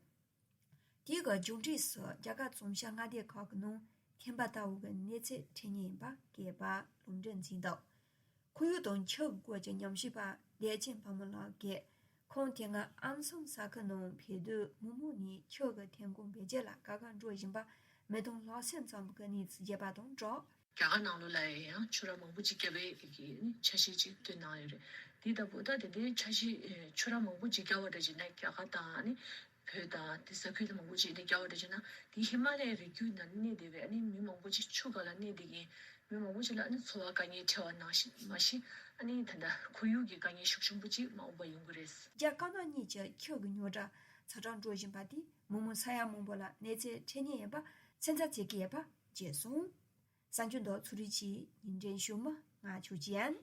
དེ་གི་མཇུག་འབྲས་སུ་རྒྱ་གར་ཙུང་ཤ་མངའ་སྡེ་ཁག་གི་ནང་ཐན་པ་ལྟ་བུ་གི་གནས་ཚུལ་འཕྲད་ངེས་ཡིན་པ་སྐད་པ་ལུང་འདྲེན་མཛད་འདུག་ཁོར་ཡུག་དང་ཆུ་གི་སྐོར་གྱི་ཉམས་ཞིབ་པ་བདེ་ཆེན་དཔལ་མོ་ལགས་ཀྱིས་ཁོང་དེ་སྔ་ཨམ་སང་ས་ཁུལ་ནང་ཕེབས་དུས་མི་མང་ནས་ཆུ་གི་ཐོན་ཁུངས་བེད་སྤྱོད་ལ་དཀའ་ཁག་འགྲོ་བཞིན་པ་མི་དང་ལྷག་སེམས་ཙམ་གྱི་གནས་ཚུལ་བརྗོད་པ་དང་སྦྲགས། རྒྱ་གར་ནང་ལོགས་ལ་ཡང་ཆུ་རགས་མང་པོ་ཅིག་བརྒྱབ་པའི་གི་ནི་འཆར་གཞི་ཅིག་བཏོན་གནང་ཡོད་རེད། དེ་ལྟ་བུ་ད་དེ་འདྲའི་འཆར་གཞི་ཆུ་རགས་མང་པོ་ཅིག་བརྒྱབ་པ་འདྲ་ཅིག་ན་རྒྱ་གར་དང་ནི་ བོད་དང་དེ་ས་ཁུལ་མང་པོ་ཅིག་ནས་བསྐྱར་བ་འདྲ་བྱས་ན་དེ་ཧི་མ་ལ་ཡའི་རི་རྒྱུད་ནང་གནས་བསྡད་པའི་ཨ་ནི་མི་མང་པོ་ཅིག་ཆུ་སྒང་ལ་གནས་བསྡད་མཁན་མི་མང་པོ་ཅིག་ལ་ཨ་ནི་འཚོ་བ་དཀའ་ངལ་འཕྲད་པ་ནང་བཞིན་མ་གཞི་ཨ་ནི་ད་ལྟ་ཁོར་ཡུག་གི་དཀའ་ངལ་ཤུགས་ཆེན་པོ་ཅིག་མ་འོངས་པ་ཡོང་གི་རེད། རྒྱ་དཀར་ནག་གཉིས་ཀྱི་ཆུ་གི་རྙོག་དྲ་ཛ་དྲག་འགྲོ་བཞིན་པ་དེས་མི་མང་ས་ཡ་མང་པོ་ལ་གནོད་འཚེ་འཕྲད་ཉེན་ཡོད་པ་ཚོད་ལྟ་བྱེད་ཀྱི་ཡོད་པ་བརྗོད་སོང་། གསར་འགྱུར་དོན་ཚོགས་རིགས་ཀྱི་ཉིན་འགྲན་ཞུ་མི་ང་ཆོས་ཅན།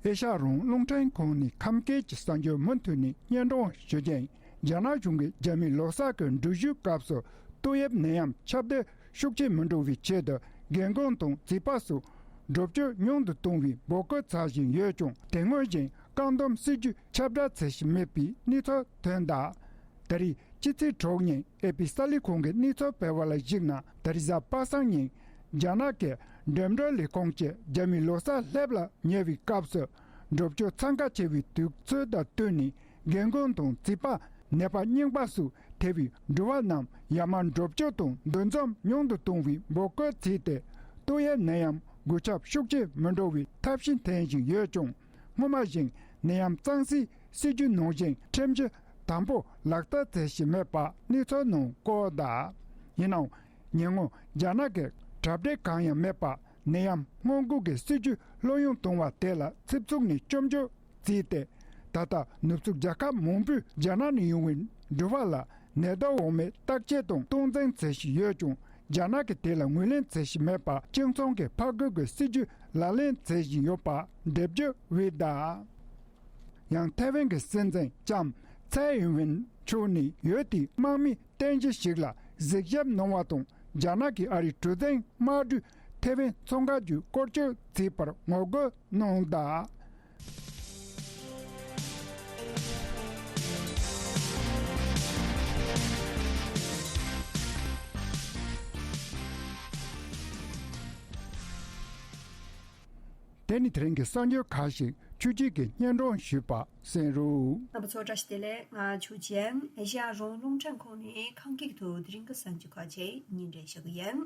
ཨེ་ཤ་ཡ་རང་དབང་རླུང་འཕྲིན་ཁང་ནས་ཁམས་སྐད་ཀྱི་གསར་འགྱུར་མུ་མཐུད་ནས་སྙན་སྒྲོན་ཞུ་རྒྱུ་ཡིན། རྒྱ་ནག་གཞུང་གིས་རྒྱ་མིའི་ལོ་གསར་གྱི་འགྲུལ་བཞུད་སྐབས་སུ་ཏོག་དབྱིབས་ནད་ཡམས་ཁྱབ་གདལ་ཤུགས་ཆེ་མི་འགྲོ་བའི་ཆེད་དུ་རྒན་རྒོན་དང་བྱིས་པ་སོགས་འགྲོ་སྐྱོད་ཉུང་དུ་གཏོང་བའི་འབོད་སྐུལ་བྱ་བཞིན་ཡོད་ཀྱང་། དེ་སྔོན་བཞིན་བཀག་སྡོམ་སྲིད་ཇུས་ཁྱབ་བསྒྲགས་བྱེད་བཞིན་མེད་པའི་གནས་ཚུལ་ཐོན་གདའ། ད་རེས་སྤྱི་ཚེས་དྲུག་ཉིན་ཨེ་པི་གསར་ལས་ཁང་གི་གནས་ཚུལ་སྤེལ་བ་ལ་གཞིགས་ན། ད་རེས་གཟའ་པ་སངས་ཉིན་རྒྱ་ནག་གི་འགྲིམ་འགྲུལ་ལས་ཁུངས་ཀྱིས་རྒྱ་མིའི་ལོ་གསར་སླེབས་ལ་ཉེ་བའི་སྐབས་སུ་འགྲོ་སྐྱོད་འཚང་ཁ་ཆེ་བའི་དུས་ཚོད་དང་བསྟུན་ནས་རྒན་རྒོན་དང་བྱིས་པ། ནད་པ་རྙིང་པ་སོགས་ཐེ་བའི་འགྲུལ་བ་རྣམས་ཡར་མར་འགྲོ་སྐྱོད་དང་འདུ་འཛོམས་ཉུང་དུ་གཏོང་བའི་འབོད་སྐུལ་བྱས་ཏེ། ཏོག་དབྱིབས་ནད་ཡམས་འགོས་ཁྱབ་ཤུགས་ཆེ་མི་འགྲོ་བའི་ཐབས་ཤེས་འཐེན་བཞིན་ཡོད་ཀྱང་། སྔོན་མ་བཞིན་ནད་ཡམས་གཙང་སེལ་སྲིད་ཇུས་ནང་བཞིན་ཁྲིམས་གཞི་དམ་པོ་ལག་བསྟར་བྱེད་བཞིན་མེད་པ་གནས་ཚུལ་ནང་བཀོད་གདའ། ཡིན་ནའང་ཉེ་སྔོན་རྒྱ་ནག་གི་གྲ་སྒྲིག་གང་ཡང་མེད་པར་ནད་ཡམས་སྔོན་འགོག་གི་སྲིད་ཇུས་ལྷོད་ཡངས་གཏོང་བ་དེ་ལ་ཚིག་རྩུབ་ནས་སྐྱོན་བརྗོད་བྱས་ཏེ། ད་ལྟ་ནུབ་ཕྱོགས་རྒྱལ་ཁབ་མང་པོས་རྒྱ་ནག་ནས་ཡོང་བའི་འགྲུལ་བ་ལ་ནད་དུག་འོག་མའི་བརྟག་དཔྱད་དང་སྟངས་འཛིན་བྱེད་བཞིན་ཡོད་ཀྱང་། རྒྱ་ནག་གིས་དེ་ལ་ངོས་ལེན་བྱེད་བཞིན་མེད་པར་སྤྱི་ཚོགས་ཀྱི་ཕར་རྒོལ་གྱི་སྲིད་ཇུས་ལག་ལེན་བྱེད་བཞིན་ཡོད་པ་འགྲེལ་བརྗོད་འོས་གདའ། ཡང་ཐའེ་ཝན་གྱི་སྲིད་འཛིན་ལྕམ་ཚའེ་ཨིན་ཝེན་མཆོག་ནས་ཡུལ་དེའི་དམག་མིའི་རྟེན་གཞི་ཞིག་ལ་གཟིགས་ཞིབ་གནང་བ་དང་། རྒྱ་ནག་གི་ཨ་རིའི་གྲུ་གཟིངས་དམག་གྲུས་ཐའེ་ཝན་མཚོ་འགག་བརྒྱུད་སྐོར་སྐྱོད་བྱས་པར་ངོ་རྒོལ་གནང་གདའ། དེ་ནི་དེ་རིང་གི་གསར་འགྱུར་ཁག་ཞིག་ཆུ་སྐྱིད་ཀྱིས་སྙན་སྒྲོན་ཞུས་པ་གསན་རོགས། རྣམ་པ་ཚོ་བཀྲ་ཤིས་བདེ་ལེགས། ང་ཆོས་ཅན། ཨེ་ཤ་ཡ་རང་དབང་རླུང་འཕྲིན་ཁང་ནས་ཁམས་སྐད་དུ་དེ་རིང་གི་གསར་འགྱུར་ཁག་ཅིག་སྙན་སྒྲོན་ཞུ་གི་ཡིན།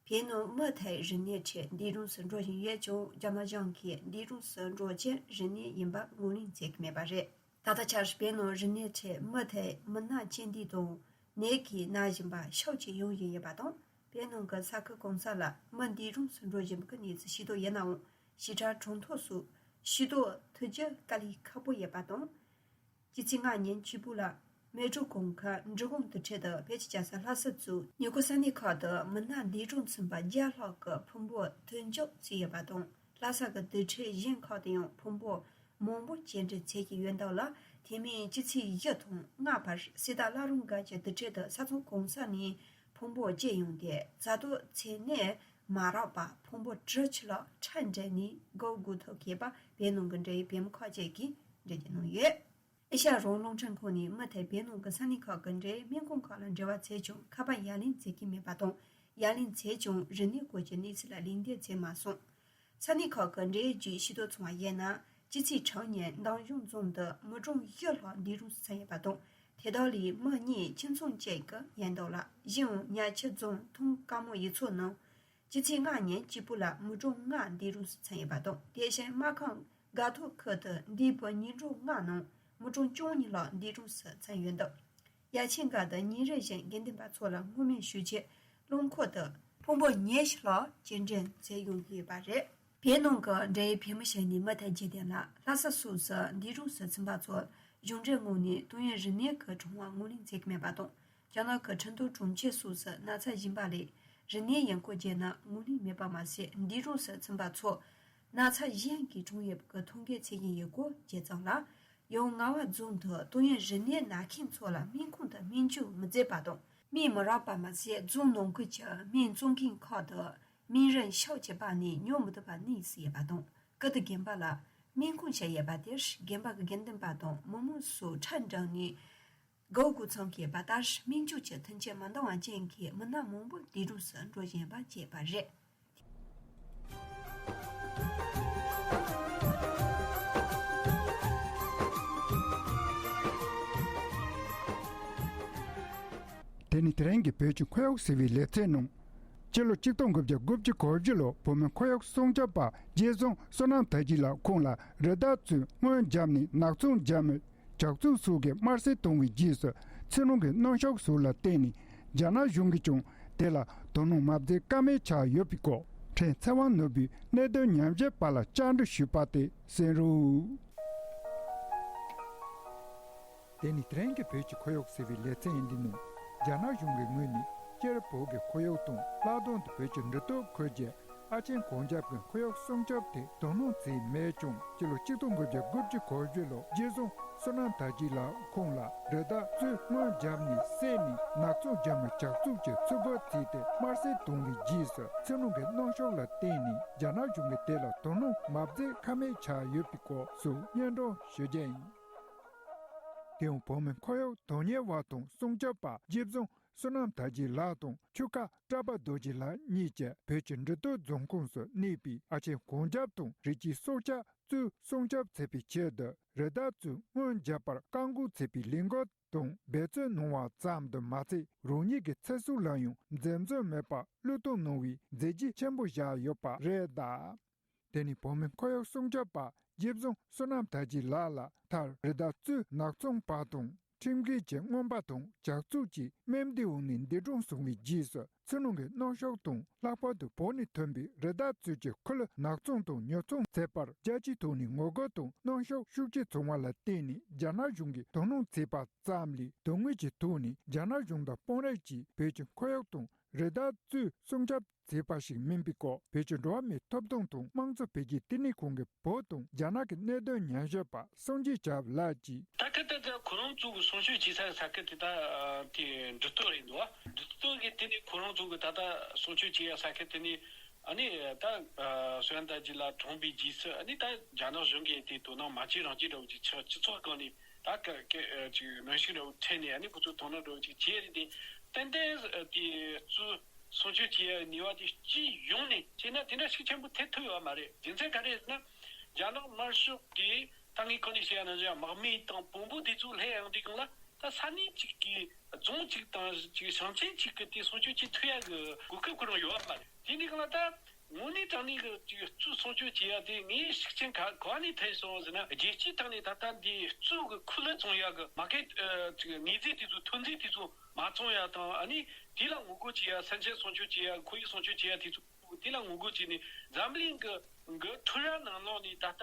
བོད་ནང་མུ་མཐུད་རིམས་ནད་ཁྲོད་འདས་གྲོངས་སུ་འགྲོ་བཞིན་ཡོད་ཀྱང་། རྒྱ་ནག་གཞུང་གིས་འདས་གྲོངས་སུ་འགྲོ་རྐྱེན་རིམས་ནད་ཡིན་པ་ངོས་ལེན་བྱེད་ཀྱི་མེད་པ་རེད། ད་ལྟ་ཆར་བོད་ནང་རིམས་ནད་ཁྲོད་མུ་མཐུད་མི་སྣ་རྐྱེན་འདས་དང་ནད་ཀྱིས་ན་བཞིན་པ་ཤུགས་ཆེ་ཡོང་བཞིན་ཡོད་པ་དང་། བོད་ནང་གི་ས་ཁུལ་གང་ས་ལ་མི་འདས་གྲོངས་སུ་འགྲོ་བཞིན་པའི་གནས་ཚུལ་ཤེས་རྟོགས་ཡོད་ནའང་། ཞིབ་ཕྲ་གྲངས་ཐོ་སོགས་ཤེས་རྟོགས་ཐུབ་རྒྱུ་དཀའ་ལས་ཁག་པོ་ཡོད་པ་དང་། སྤྱི་ཚེས་ལྔ་ཉིན་གཅིག་པུ་ལ་མལ་གྲོ་གུང་ཁ་འབྲི་གུང་དུར་ཁྲོད་དུ་བོད་ཀྱི་རྒྱལ་ས་ལྷ་ས་གཙོས་ཉེ་འཁོར་ས་གནས་ཁག་ཏུ་མི་སྣ་འདས་གྲོངས་ཕྱིན་པ་བརྒྱ་ལྷག་གི་ཕུང་པོ་མཐུད་འཇོག་བྱས་ཡོད་པ་དང་། ལྷ་ས་གི་དུར་ཁྲོད་གཞན་ཁག་ཏུ་ཡང་ཕུང་པོ་མང་པོ་སྐྱེལ་འདྲེན་བྱེད་ཀྱི་ཡོད་འདུག་ལ། དེ་མིན་སྤྱི་ཚེས་བཞི་དང་ལྔ་བར་གསེར་རྟ་བླ་རུང་སྒར་གྱི་དུར་ཁྲོད་དུ་ས་མཚམས་གང་ས་ནས་ཕུང་པོ་སྐྱེལ་ཡོང་སྟེ། རྩ་དོན་ཚད་ནད་མ་རག་པ་ཕུང་པོ་དྲུག་ཅུ་ལྷག་ཁྲལ་འདྲེན་ནས་འགོག་དགོས་ཐུག་ཡོད་པ་བོད་ནང་གི་འབྲེལ་ཡོད་བོད་མི་ཁག་ཅིག་གིས་འགྲེལ་བརྗོད་གནང་ཡོད། ཨེ་ཤ་ཡ་རང་དབང་རླུང་འཕྲིན་ཁང་ནས་མུ་མཐུད་བོད་ནང་གི་ས་གནས་ཁག་གི་འབྲེལ་ཡོད་སྨན་ཁང་ཁག་ལ་འབྲེལ་བ་བྱས་ཀྱང་ཁ་པར་ཡར་ལེན་བྱེད་ཀྱི་མེད་པ་དང་། ཡར་ལེན་བྱས་ཀྱང་རིམས་ནད་སྐོར་གྱི་གནས་ཚུལ་ལ་ལན་འདེབས་བྱས་མ་སོང་། ས་གནས་ཁག་གི་འབྲེལ་ཡོད་བརྒྱུད་ཤེས་རྟོགས་བྱུང་བ་ཡིན་ན། སྤྱི་ཚེས་དྲུག་ཉིན་འདམ་གཞུང་རྫོང་དུ་མི་གྲངས་བཞི་ལྷག་འདས་གྲོངས་སུ་ཕྱིན་ཡོད་པ་དང་། དེ་དག་ལས་མི་གཉིས་ཁྱིམ་ཚང་གཅིག་གི་ཡིན་འདུག་ལ། གཞན་ཡང་ཉག་ཆུ་རྫོང་ཐང་དཀར་མོ་ཡུལ་ཚོ་ནང་སྤྱི་ཚེས་ལྔ་ཉིན་གཅིག་པུ་ལ་མི་གྲངས་ལྔ་འདས་གྲོངས་སུ་ཕྱིན་ཡོད་པ་དང་། དེ་བཞིན་སྨར་ཁམས་དགའ་ཐོག་ཁུལ་དུ་འདས་པའི་ཉིན་གྲངས་ལྔ་ནང་མི་གྲངས་བཅུ་གཉིས་ལྷག་འདས་གྲོངས་སུ་ཕྱིན་ཡོད་འདུག། ཡ་ཆེན་སྒར་དུ་ཉིན་རེ་བཞིན་དགེ་འདུན་པ་ཚོ་ལ་བསྔོ་སྨོན་ཞུ་ཆེད་རླངས་འཁོར་དུ་ཕུང་པོ་ཉི་ཤུ་ལྷག་སྐྱེལ་འདྲེན་བྱས་ཡོང་གི་ཡོད་པ་རེད། བོད་ནང་གི་འབྲེལ་ཡོད་བོད་མི་ཞིག་ནས་མུ་མཐུད་བརྗོད་དོན་ལ། ལྷ་ས་སོགས་སུ་འདས་གྲོངས་སུ་ཕྱིན་པ་ཚོར་གཞུང་འབྲེལ་ངོས་ནས་ཏོག་དབྱིབས་རིམས་ནད་ཀྱི་གྲངས་བབ་ངོས་ལེན་བྱེད་ཀྱི་མེད་པ་དང་། རྒྱ་ནག་གི་ཁྲིན་ཏུའུ་གྲོང་ཁྱེར་སོགས་སུ་ན་ཚ་ཞན་པ་ལས་རིམས་ནད་ཡིན་སྐོར་བརྗོད་ན་ངོས་ལེན་མེད་པ་མ་ཟད། འདས་གྲོངས་སུ་ཕྱིན་པ་ཚོ་ན་ཚ་གཞན་གྱི་གྲངས་དབྱིབས་ཀྱི་ཐོ་འགོད་བྱེད་ཀྱིན་ཡོད་སྐོར་བརྗོད་ཙང་ལ། ཡང་རྔ་བ་རྫོང་དུ་ཏོག་དབྱིབས་རིམས་ནད་ན་མཁན་ཚོ་ལ་སྨན་ཁང་དུ་སྨན་བཅོས་མི་མཛད་པ་དང་། སྨན་མི་རག་པ་མ་ཟད། རྫོང་ནང་ཁུལ་གྱི་སྨན་བཙོང་མཁན་ཁག་ཏུ་སྨན་རིན་ཤུགས་ཆེ་སྤར་ནས་ཉོ་མི་ཐུབ་པ་གནས་སུ་ཡོད་པ་དང་། ཀིརྟི་དགོན་པ་ལ་སྨན་ཁང་ཞིག་ཡོད་པ་དེར་དགོན་པ་གི་དགེ་འདུན་པ་དང་མི་མང་སོགས་ཁྲལ་འགྲེང་ནས། སྒོ་དགོས་མཚམས་ཀྱི་བ་ལྟར་སྨན་བཅོས་ཀྱི་མཐུན་རྐྱེན་མི་འདང་བ་ཅན་གྱི་མི་སྣ་མང་པོ་འདས་གྲོངས་སུ་འགྲོ་བཞིན་པ་བཅས་པ་རེད། དེ་ནི་དེ་རིང་གི་བོད་ཀྱི་ཁོར་ཡུག་ཟེར་བའི་ལེ་ཚན་ནང་ ཕྱི་ལོ་ཆིག་སྟོང་དགུ་བརྒྱ་དགུ་བཅུ་གོ་བཞི་ལོ་བོད་མི་ཁོར་ཡུག་སྲུང་སྐྱོབ་པ་རྗེ་བཙུན་བསོད་ནམས་དར་རྒྱས་ལགས་ཁོང་ལ་རི་དྭགས་ཚོས་རྔོན་བརྒྱབ་ནས་ནག་ཚོང་བརྒྱབ་མི་ཇག་ཚོགས་སོགས་ཀྱིས་དམར་གསོད་གཏོང་བའི་རྗེས་སུ་ཕྱི་ནང་གི་གནོན་ཤུགས་སོགས་ལ་བརྟེན་ནས་རྒྱ་ནག་གཞུང་གིས་ཀྱང་དེ་ལ་དོ་སྣང་མ་བྱེད་ཀ་མེད་ཆགས་ཡོད་པའི་སྐོར་ཕྲན་ཚེ་དབང་ནོར་བུས་གནད་དོན་ཉམས་ཞིབ་པ་ལ་བཅར་འདྲི་ཞུས་པ་དེ་གསན་རོགས། དེ་ནི་དེ་རིང་གི་བོད་ཀྱི་ཁོར་ཡུག་ཟེར་བའི་ལེ་ཚན་ཡིན་འདི་ནོ། རྒྱ་ནག་གཞུང་གི་ངོས་ནས་སྤྱིར་བོད་ཀྱི་ཁོར་ཡུག་དང་ལྷག་དོན་དུ་བོད་ཀྱི་འབྲུ་དོག་ཁུལ་གྱི་ཨ་ཆེན་གོང་རྒྱབ་ཀྱི་ཁོར་ཡུག་སྲུང་སྐྱོབ་ཐད་དོ་སྣང་བྱས་མེད་ཀྱང་སྤྱི་ལོ་ཆིག་སྟོང་དགུ་བརྒྱ་དགུ་བཅུ་གོ་བཞི་ལོ་རྗེ་བཙུན་བསོད་ནམས་དར་རྒྱས་ལགས་ཁོང་ལ་རི་དྭགས་ཚོས་རྔོན་བརྒྱབ་ནས་བསད་ནས་ནག་ཚོང་རྒྱབ་མི་ཇག་ཚོགས་ཀྱིས་ཚུར་རྒོལ་བྱས་ཏེ་དམར་གསོད་བཏང་བའི་རྗེས་སུ་ཕྱི་ནང་གི་གནོན་ཤུགས་ལ་བརྟེན་ནས་རྒྱ་ནག་གཞུང་གིས་དེ་ལ་དོ་སྣང་མ་བྱེད་ཀ་མེད་ཆགས་ཡོད་པའི་སྐོར་སོགས་སྙན་སྒྲོན་ཞུ་རྒྱུ་ཡིན། དེའང་བོད་མི་ཁོར་ཡུག་དོན་གཉེར་བ་དང་སྲུང་སྐྱོབ་པ་རྗེ་བཙུན་བསོད་ནམས་དར་རྒྱས་ལགས་དང་ཆོས་ཁ་བཀྲ་པ་རྡོ་རྗེ་ལགས་གཉིས་ཀྱིས་བོད་ཀྱི་འབྲི་སྟོད་རྫོང་ཁོངས་སུ་གནས་པའི་ཨ་ཆེན་གོང་རྒྱབ་དང་རི་སྐྱེས་སྲོག་ཆགས་གཙོས་སྲུང་སྐྱོབ་བྱེད་པའི་ཆེད་དུ་རི་དྭགས་ཚོས་རྔོན་བརྒྱབ་པར་བཀག་འགོག་བྱེད་པའི་ལས་འགུལ་དང་འབད་བརྩོན་གནང་བ་ཙམ་དུ་མ་ཚད་རང་ཉིད་ཀྱི་ཚེ་སྲོག་ལ་ཡང་འཛེམ་ཟོན་མེད་པར་བློས་གཏོང་གནང་བའི་མཛད་རྗེས་ཆེན་པོ་བཞག་ཡོད་པ་རེད་གདའ། དེ་ནི་བོད་མི་ཁོར་ཡུག་སྲུང་སྐྱོབ་པ་རྗེ་བཙུན་བསོད་ནམས་དར་རྒྱས་ལགས་ལ་མཐར་རི་དྭགས་གཙོས་ནག་ཚོང་པ་དང་ཁྲིམས་འགལ་གྱི་རྔོན་པ་དང་ཇག་ཚོགས་ཀྱིས་རྨས་སྡུག་འོག་ནས་འདས་གྲོངས་སོང་བའི་རྗེས་སུ་ཕྱི་ནང་གི་གནོན་ཤུགས་དང་ལྷག་པར་དུ་བོད་ནས་ཐོན་པའི་རི་དྭགས་གཙོས་ཀྱི་ཁུལ་ནག་ཚོང་དང་ཉོ་ཚོང་བྱེད་པར་རྒྱལ་སྤྱིའི་ཐོག་ནས་ངོ་རྒོལ་དང་གནོན་ཤུགས་ཤུགས་ཆེ་བྱུང་བ་ལ་བརྟེན་ནས་རྒྱ་ནག་གཞུང་གིས་དོ་སྣང་བྱས་པ་ཙམ་ལས་དོན་དངོས་ཀྱི་ཐོག་ནས་རྒྱ་ནག་གཞུང་དང་དཔོན་རིགས་ཀྱིས་བོད་ཀྱི་ཁོར་ཡུག་དང་རི་དྭགས་གཙོས་སྲུང་སྐྱོབ་བྱས་པ་ཞིག་མིན་པའི་སྐོར་བོད་ཀྱི་འགྲོ་བ་མིའི་ཐོབ་ཐང་དང་དམངས་གཙོ་འཕེལ་རྒྱས་ལྟེ་གནས་ཁང་གི་བོད་དང་རྒྱ་ནག་གི་གནད་དོན་ཉམས་ཞིབ་པ་སངས་རྒྱས་བྱབ་ལགས་ཀྱིས། ད་ཁ་ད་ད་ཁོ་རང་ཚོ་གི་སྲུང་སྐྱོབ་བྱེད་ས་ས་ཁུལ་དེ་ད་དེ་འབྲི་སྟོད་རེད་འདུག་འབྲི་སྟོད་ཀྱི་དེ་ནས་ཁོ་རང་ཚོ་གི་ད་ལྟ་སྲུང་སྐྱོབ་བྱེད་ཡ་ས་ཁུལ་དེ་ནས་ཨ་ནི་ད་སོན་ད་ཇི་ལ་གྲོངས་པའི་རྗེས་སུ་ཨ་ནི་ད་རྒྱ་ནག་གཞུང་གིས་དེ་དོ་སྣང་མ་བྱེད་རང་བྱེད་འདྲ་བོ་ཅིག་ཆགས་སྤྱི་ཚོགས་སྒང་ནས། ད་ག་ག་ཅིག་གནོན་ཤུགས་འདྲ་བོ་འཕྲད་ནས་ཨ་ནི་ཁོ་ཚོ་དོ་སྣང་འདྲ་བོ་ཅིག་བྱས་རེད་དེ། ཏན་ཏན་དེ་གཙོས་སྲུང་སྐྱོབ་བྱེད་ཡ་ནུས་པ་དེ་སྤྱི་ཡོངས་ནས་བྱས་ན་དེ་འདྲ་ཤུགས་ཆེན་པོ་ཐེབས་ཐུབ་ཡོད་མ་རེད། རྒྱུ་མཚན་ག་རེ་ཟེར་ན། རྒྱ་ནག་དམར་ཤོག་གིས་ད་ངས་ཁ་ནས་བཤད་ཡ་ནང་བཞིན་དམག་མི་དང་བོན་པོ་དེ་ཚོ་སླེབས་ཡོང་དུས་སྒང་ལ་ད་ས་གནས་གཅིག་གི་རྫོང་གཅིག་དང་ཅིག་ཞིང་ཆེན་གཅིག་གི་དེ་སྲུང་སྐྱོབ་བྱེད་ཐུབ་ཡ་གི་གོ་སྐབས་ཁོ་རང་ཡོད་མ་རེད། དེ་འདི་གང་ལ་ད་དངོས་གནས་དྲང་གནས་ཀྱི་ཅིག་གཙོས་སྲུང་སྐྱོབ་བྱེད་ཡ་དེ་ངའི་ཤུགས་རྐྱེན་ག་ག་ནས་ཐོན་སོང་ཟེར་ན། རྒྱལ་སྤྱིའི་ཐོག་ནས་ད་ལྟ་འདི་གཙོས་ཀྱི་ཁུལ་ལུ་བཙོང་ཡ་གི་མ་གི་ཅིག་དངོས་རྫས་དེ་ཚོ་ཐོན་རྫས་དེ་ཚོ་མ་བཙོང་ཡ་དང་ཨ་ནི་དེ་ལ་ངོ་རྒོལ་བྱེད་ཡ། སེམས་ཅན་སྲུང་སྐྱོབ་བྱེད་ཡ། ཁོར་ཡུག་སྲུང་སྐྱོབ་བྱེད་ཡ་དེ་ཚོ་དེ་ལ་ངོ་རྒོལ་བྱས་ནས་འཛམ་གླིང་གི་གི་ཁྲོམ་ར་ནང་ལོགས་ནས་ད་ལྟ་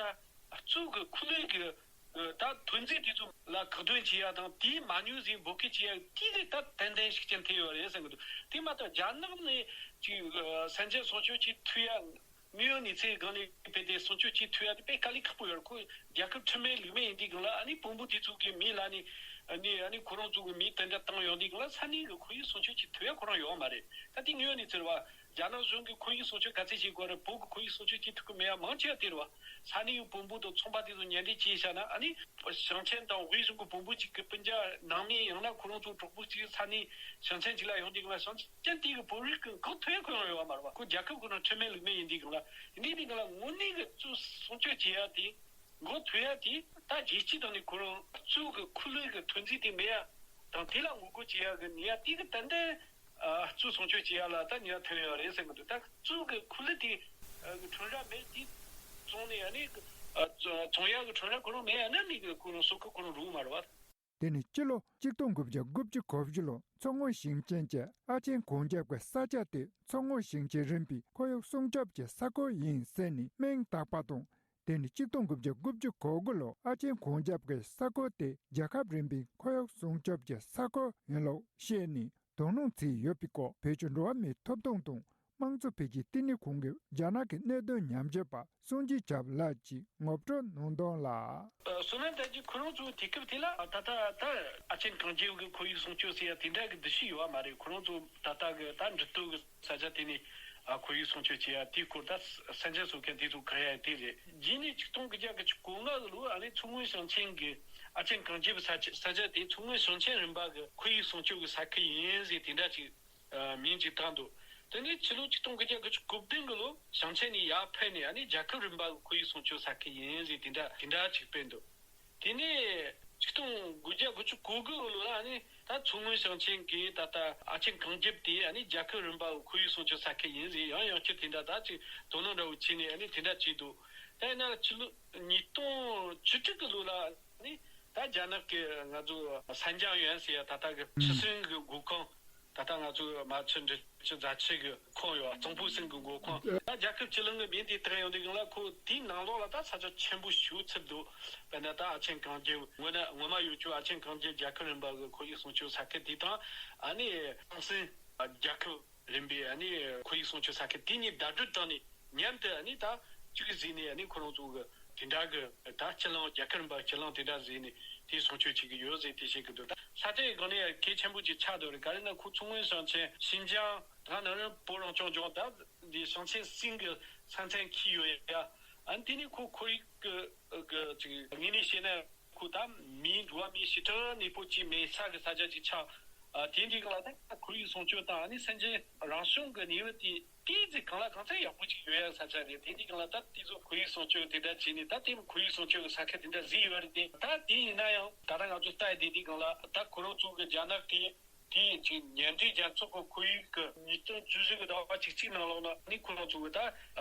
གཙོས་ཀྱི་ཁུལ་ལུ་གི་ད་ཐོན་རྫས་དེ་ཚོ་ལ་ཁག་དོན་བྱེད་ཡ་དང་དེའི་མ་ཉོས་ཟིན་འབོད་སྐུལ་བྱེད་ཡ་དེ་ལས་ད་ཏན་ཏན་ཤུགས་རྐྱེན་ཐེབས་ཡོད་རེད་བསམ་གི་འདུག་དེ་མ་གཏོགས་རྒྱ་ནག་ནས་ཅིག་སེམས་ཅན་སྲུང་སྐྱོབ་བྱེད་ཐུབ་ཡ་དངོས་ཡོད་གནས་ཚུལ་སྒང་ནས་དཔེ་དེ་སྲུང་སྐྱོབ་བྱེད་ཐུབ་ཡ་དེ་དཔེ་དཀའ་ལས་ཁག་པོ་ཡོད་རེད། ཁོ་རྒྱལ་ཁབ་ཁྲིམས་མེད་ལུགས་མེད་ཡིན་དུས་སྒང་ལ་ཨ་ནི་བོན་པོ་དེ་ཚོ་གི་མི་ལ་ནི་ཨ་ནི་ཨ་ནི་ཁོ་རང་ཚོ་གི་མི་དེ་འདྲ་བཏང་ཡོང་དུས་སྒང་ལ་ས་གནས་གི་ཁོར་ཡུག་སྲུང་སྐྱོབ་བྱེད་ཐུབ་ཡ་ཁོ་རང་ཡོད་མ་རེད། ད་དེ་དངོས་ཡོད་གནས་ཚུལ་རེད་བ། རྒྱ་ནག་གཞུང་གིས་ཁོར་ཡུག་སྲུང་སྐྱོབ་ག་ཚད་བྱེད་དགོས་རེད། བོད་ཀྱི་ཁོར་ཡུག་སྲུང་སྐྱོབ་བྱེད་ཐུབ་ཀྱི་མེད་ཡ་མང་ཆེ་བ་དེ་རེད་བ། ས་གནས་ཡོད་བོན་པོ་དང་ཚོང་པ་དེ་ཚོ་ཉེ་འབྲེལ་བྱས་བཞག་ན་ཨ་ནི་ཞིང་ཆེན་དང་དབུས་གཞུང་གི་བོན་པོ་གཅིག་གི་སྤུན་ཀྱག་ནང་མི་ཡང་ན་ཁོ་རང་ཚོ་གྲོགས་པོ་གཅིག་ས་གནས་ཞིང་ཆེན་གཅིག་ལ་ཡོང་དུས་སྒང་ལ་ཞིང་ཆེན་དེ་གི་བོད་རིགས་ཀྱི་འགོ་ཐོན་ཁོ་རང་ཡོད་མ་རེད་བ། ཁོ་རྒྱལ་ཁབ་ཁོ་རང་ཁྲིམས་མེད་ལུགས་མེད་ཡིན་དུས་སྒང་ལ་ཡིན་དུས་དེ་སྒང་ལ་དངོས་གནས་ཀྱི་གཙོས་སྲུང་སྐྱོབ་བྱེད་ཡ་དེ་འགོ་ཐོན་ཡ་དེ་ད་རྒྱལ་སྤྱིའི་ཐོག་ནས་ཁོ་རང་གཙོས་ཀྱི་ཁུལ་ལུགས་ཀྱི་ཐོན་རྫས་དེ་མེད་ཡ་དང་དེ་ལ་ངོ་རྒོལ་བྱེད་ཡ་གི་ནུས་པ་དེ་གི་ཏན་ཏན། ཨ་གཙོས་སྲུང་སྐྱོབ་བྱེད་ཡ་ལ་ད་ཉེན་ཐོན་ཡོད་རེད་ཟེར་གི་འདུག་ད་གཙོས་གི་ཁུལ་དེ་ཨ་གི་ཁྲོམ་ར་མེད་དེ་བཙོང་ནས་ཨ་ནི་ཨ་བཙོང་ཡ་གི་ཁྲོམ་ར་ཁོ་རང་མེད་ཡ་ན་ནི་གི་ཁོ་རང་སོ་ཁ་ཁོ་རང་རུག་མ་རེད་བ། དེ་ནི་སྤྱི་ལོ་ཆིག་སྟོང་དགུ་བརྒྱ་དགུ་བཅུ་གོ་བཞི་ལོ་མཚོ་སྔོན་ཞིང་ཆེན་གྱི་ཨ་ཆེན་གོང་རྒྱབ་ཀྱི་ས་ཆ་དེ་མཚོ་སྔོན་ཞིང་ཆེན་རིམ་པའི་ཁོར་ཡུག་སྲུང་སྐྱོབ་ཀྱི་ས་ཁུལ་ཡིན་ཟེར་ནས་མིང་བཏགས་པ་དང་། དེ་ནི་ཆིག་སྟོང་དགུ་བརྒྱ་དགུ་བཅུ་གོ་དགུ་ལོ་ཨ་ཆེན་གོང་རྒྱབ་ཀྱི་ས་ཁུལ་དེ་རྒྱལ་ཁབ་རིམ་པའི་ཁོར་ཡུག་སྲུང་སྐྱོབ་ཀྱི་ས་ཁུལ་ཡིན་ལུགས་བཤད་ནས་དོ་སྣང་བྱས་ཡོད་པའི་སྐོར་བོད་ཀྱི་འགྲོ་བ་མིའི་ཐོབ་ཐང་དང་དམངས་གཙོ་འཕེལ་རྒྱས་ལྟེ་གནས་ཁང་གི་རྒྱ་ནག་གི་གནད་དོན་ཉམས་ཞིབ་པ་སངས་རྒྱས་བྱབ་ལགས་ཀྱིས་ངོ་སྤྲོད་གནང་དོན་ལ། བསོད་ནམས་དར་རྒྱས་ཁོ་རང་ཚོ་དུས་སྐབས་དེ་ལ་ད་ལྟ་ད་ཨ་ཆེན་གོང་རྒྱབ་ཀྱི་ཁོར་ཡུག་སྲུང་སྐྱོབ་ཟེར་ཡ་དེ་འདྲ་གི་འདུ་ཤེས་ཡོད་པ་མ་རེད། ཁོ་རང་ཚོ་ད་ལྟ་གི་ད་འབྲི་སྟོད་ཀྱི་ས་ཆ་དེ་ནས་ཨ་ཁོར་ཡུག་སྲུང་སྐྱོབ་བྱེད་ཡ་དེའི་སྐོར་ད་ས་ཆ་སོ་མཁན་དེ་ཚོ་གང་ཡ་དེ་རེད། རྗེས་ནས་ཆིག་སྟོང་དགུ་བརྒྱ་དགུ་བཅུ་གོ་ལྔ་ལོ་ཨ་ནི་མཚོ་སྔོན་ཞིང་ཆེན་གྱི་ཨ་ཆེན་གངས་རྒྱབ་ས་ཆ་ས་ཆ་དེ་མཚོ་སྔོན་ཞིང་ཆེན་རིམ་པ་གི་ཁོར་ཡུག་སྲུང་སྐྱོབ་ཀྱི་ས་ཁུལ་ཡིན་ཟེར་དེ་འདྲ་ཅིག་མིང་ཅིག་བཏགས་འདུག་དེ་ནས་ཕྱི་ལོ་ཆིག་སྟོང་དགུ་བརྒྱ་དགུ་བཅུ་གོ་བདུན་གི་ལོ་ཞིང་ཆེན་ནས་ཡར་འཕེལ་ནས་ཨ་ནི་རྒྱལ་ཁབ་རིམ་པ་གི་ཁོར་ཡུག་སྲུང་སྐྱོབ་ས་ཁུལ་ཡིན་ཟེར་དེ་འདྲ་དེ་འདྲ་ཅིག་སྤེལ་འདུག་དེ་ནས་ ཆིག་སྟོང་དགུ་བརྒྱ་དགུ་བཅུ་གོ་དགུ་ལོ་ལ་ཨ་ནི་ད་མཚོ་སྔོན་ཞིང་ཆེན་གྱི་ད་ལྟ་ཨ་ཆེན་གངས་རྒྱབ་དེ་ཨ་ནི་རྒྱལ་ཁབ་རིམ་པ་ཁོར་ཡུག་སྲུང་སྐྱོབ་ས་ཁུལ་ཡིན་ཟེར། ཡང་ཡང་བསྐྱར་དེ་འདྲ་ད་ཅིག་དོ་སྣང་འདྲ་བོ་བྱས་ནས་ཨ་ནི་དེ་འདྲ་བྱས་འདུག་ད་ཡིན་ན་ཕྱི་ལོ་ཉིས་སྟོང་བཅུ་དྲུག་གི་ལོ་ལ་ཨ་ནི་ད་རྒྱ་ནག་གི་ང་ཚོ་ས་འཇང་ཡོན་ཟེར་ཡ་ད་ལྟ་གི་ཆུ་སྲིན་གི་མགོ་ཁུངས། ད་ལྟ་ང་ཚོའི་རྨ་ཆུ་འབྲི་ཆུ་རྫ་ཆུ་གི་ཁོངས་ཡོད་གཙང་པོ་སྲིན་གི་མགོ་ཁུངས། ད་རྒྱལ་ཁབ་སྤྱི་གླིང་གི་མིང་དེ་བཏགས་ཡོང་དུས་སྒང་ལ་ཁོ་དེའི་ནང་ལོགས་ལ་ད་ས་ཆ་ཆེན་པོ་ཞེ་པོ་ཚུད་འདུག་དཔེར་ན་ད་ཨ་ཆེན་གངས་རྒྱབ། སྔོན་ན་སྔོན་མ་ཡོད་ཆོག་ཨ་ཆེན་གངས་རྒྱབ་རྒྱལ་ཁབ་རིམ་པ་གི་ཁོར་ཡུག་སྲུང་སྐྱོབ་ས་ཁུལ་དེ་དང་། ཨ་ནི་ཀྲང་སིན་རྒྱལ་ཁབ་རིམ་པའི་ཨ་ནི་ཁོར་ཡུག་སྲུང་སྐྱོབ་ས་ཁུལ་དེ་གཉིས་བརྡ་སྤྲོད་བཏང་ནས། མཉམ་དུ་ཨ་ནི་ད་གཅིག་བཟོས་ནས་ཨ་ནི་ཁོ་རང་ཚོ་གི་དེ་འདྲ་གི་ད་སྤྱི་གླིང་རྒྱལ་ཁབ་རིམ་པ་སྤྱི་གླིང་དེ་འདྲ་བཟོས་ནས་དེ་སྲུང་སྐྱོབ་བྱེད་ཀྱི་ཡོད་ཟེར་དེ་བཤད་ཀྱི་འདུག་ད་ས་ཆའི་སྒང་ནས་གལ་ཆེན་པོ་ཅིག་ཆགས་འདུག་རེད། ག་རེ་ན་ཁོ་མཚོ་སྔོན་ཞིང་ཆེན་ཤིན་ཅང་ད་ནང་རིམ་བོད་རང་སྐྱོང་ལྗོངས་ད་འདི་ཞིང་ཆེན་གསུམ་གི་ས་མཚམས་འཁེལ་ཡོད་ཡ། ཨ་ནི་དེ་ནི་ཁོ་ཁོར་ཡུག་གི་གི་ཅིག་དངོས་གནས་བཤད་ན། ཁོ་ད་མིའི་འགྲོ་བ་མིའི་བྱེ་བྲག་གནས་སྤོ་ཅིག་མེད་ས་གི་ས་ཆ་ཅིག་ཆགས། ཨ་དེ་འདྲའི་སྒང་ལ་ད་ཁོར་ཡུག་སྲུང་སྐྱོབ་དང་ཨ་ནི་སེམས་ཅན་རང་སྐྱོང་གི་ནུས་པ་དེ་ཏོག་ཙམ་གང་ལ་གང་འཚམ་ཡག་པོ་ཅིག་ཡོད་ཡ་ས་ཆ་རེད། དེ་འདྲའི་སྒང་ལ་ད་དེ་ཚོ་ཁོར་ཡུག་སྲུང་སྐྱོབ་དེ་འདྲ་བྱས་ནས་ད་དེ་ཁོར་ཡུག་སྲུང་སྐྱོབ་གི་ས་ཁུལ་དེ་འདྲ་བཟོས་ཡོད་རེད་དེ། ད་དེ་ཡིན་ན་ཡང་ད་ལྟ་ང་ཚོ་ལྟ་ཡི་དེ་འདྲའི་སྒང་ལ་ད་ཁོ་རང་ཚོ་གི་རྒྱ་ནག་གི་དེ་ཅིག་མཉམ་འབྲེལ་རྒྱལ་ཚོགས་ཀྱི་ཁོར་ཡུག་གི་ཉིས་སྟོང་བཅུ་བཞི་གི་ཟླ་བ་བཅུ་གཅིག་ནང་ལོགས་ན་ནི་ཁོ་རང་ཚོ་གི་ད་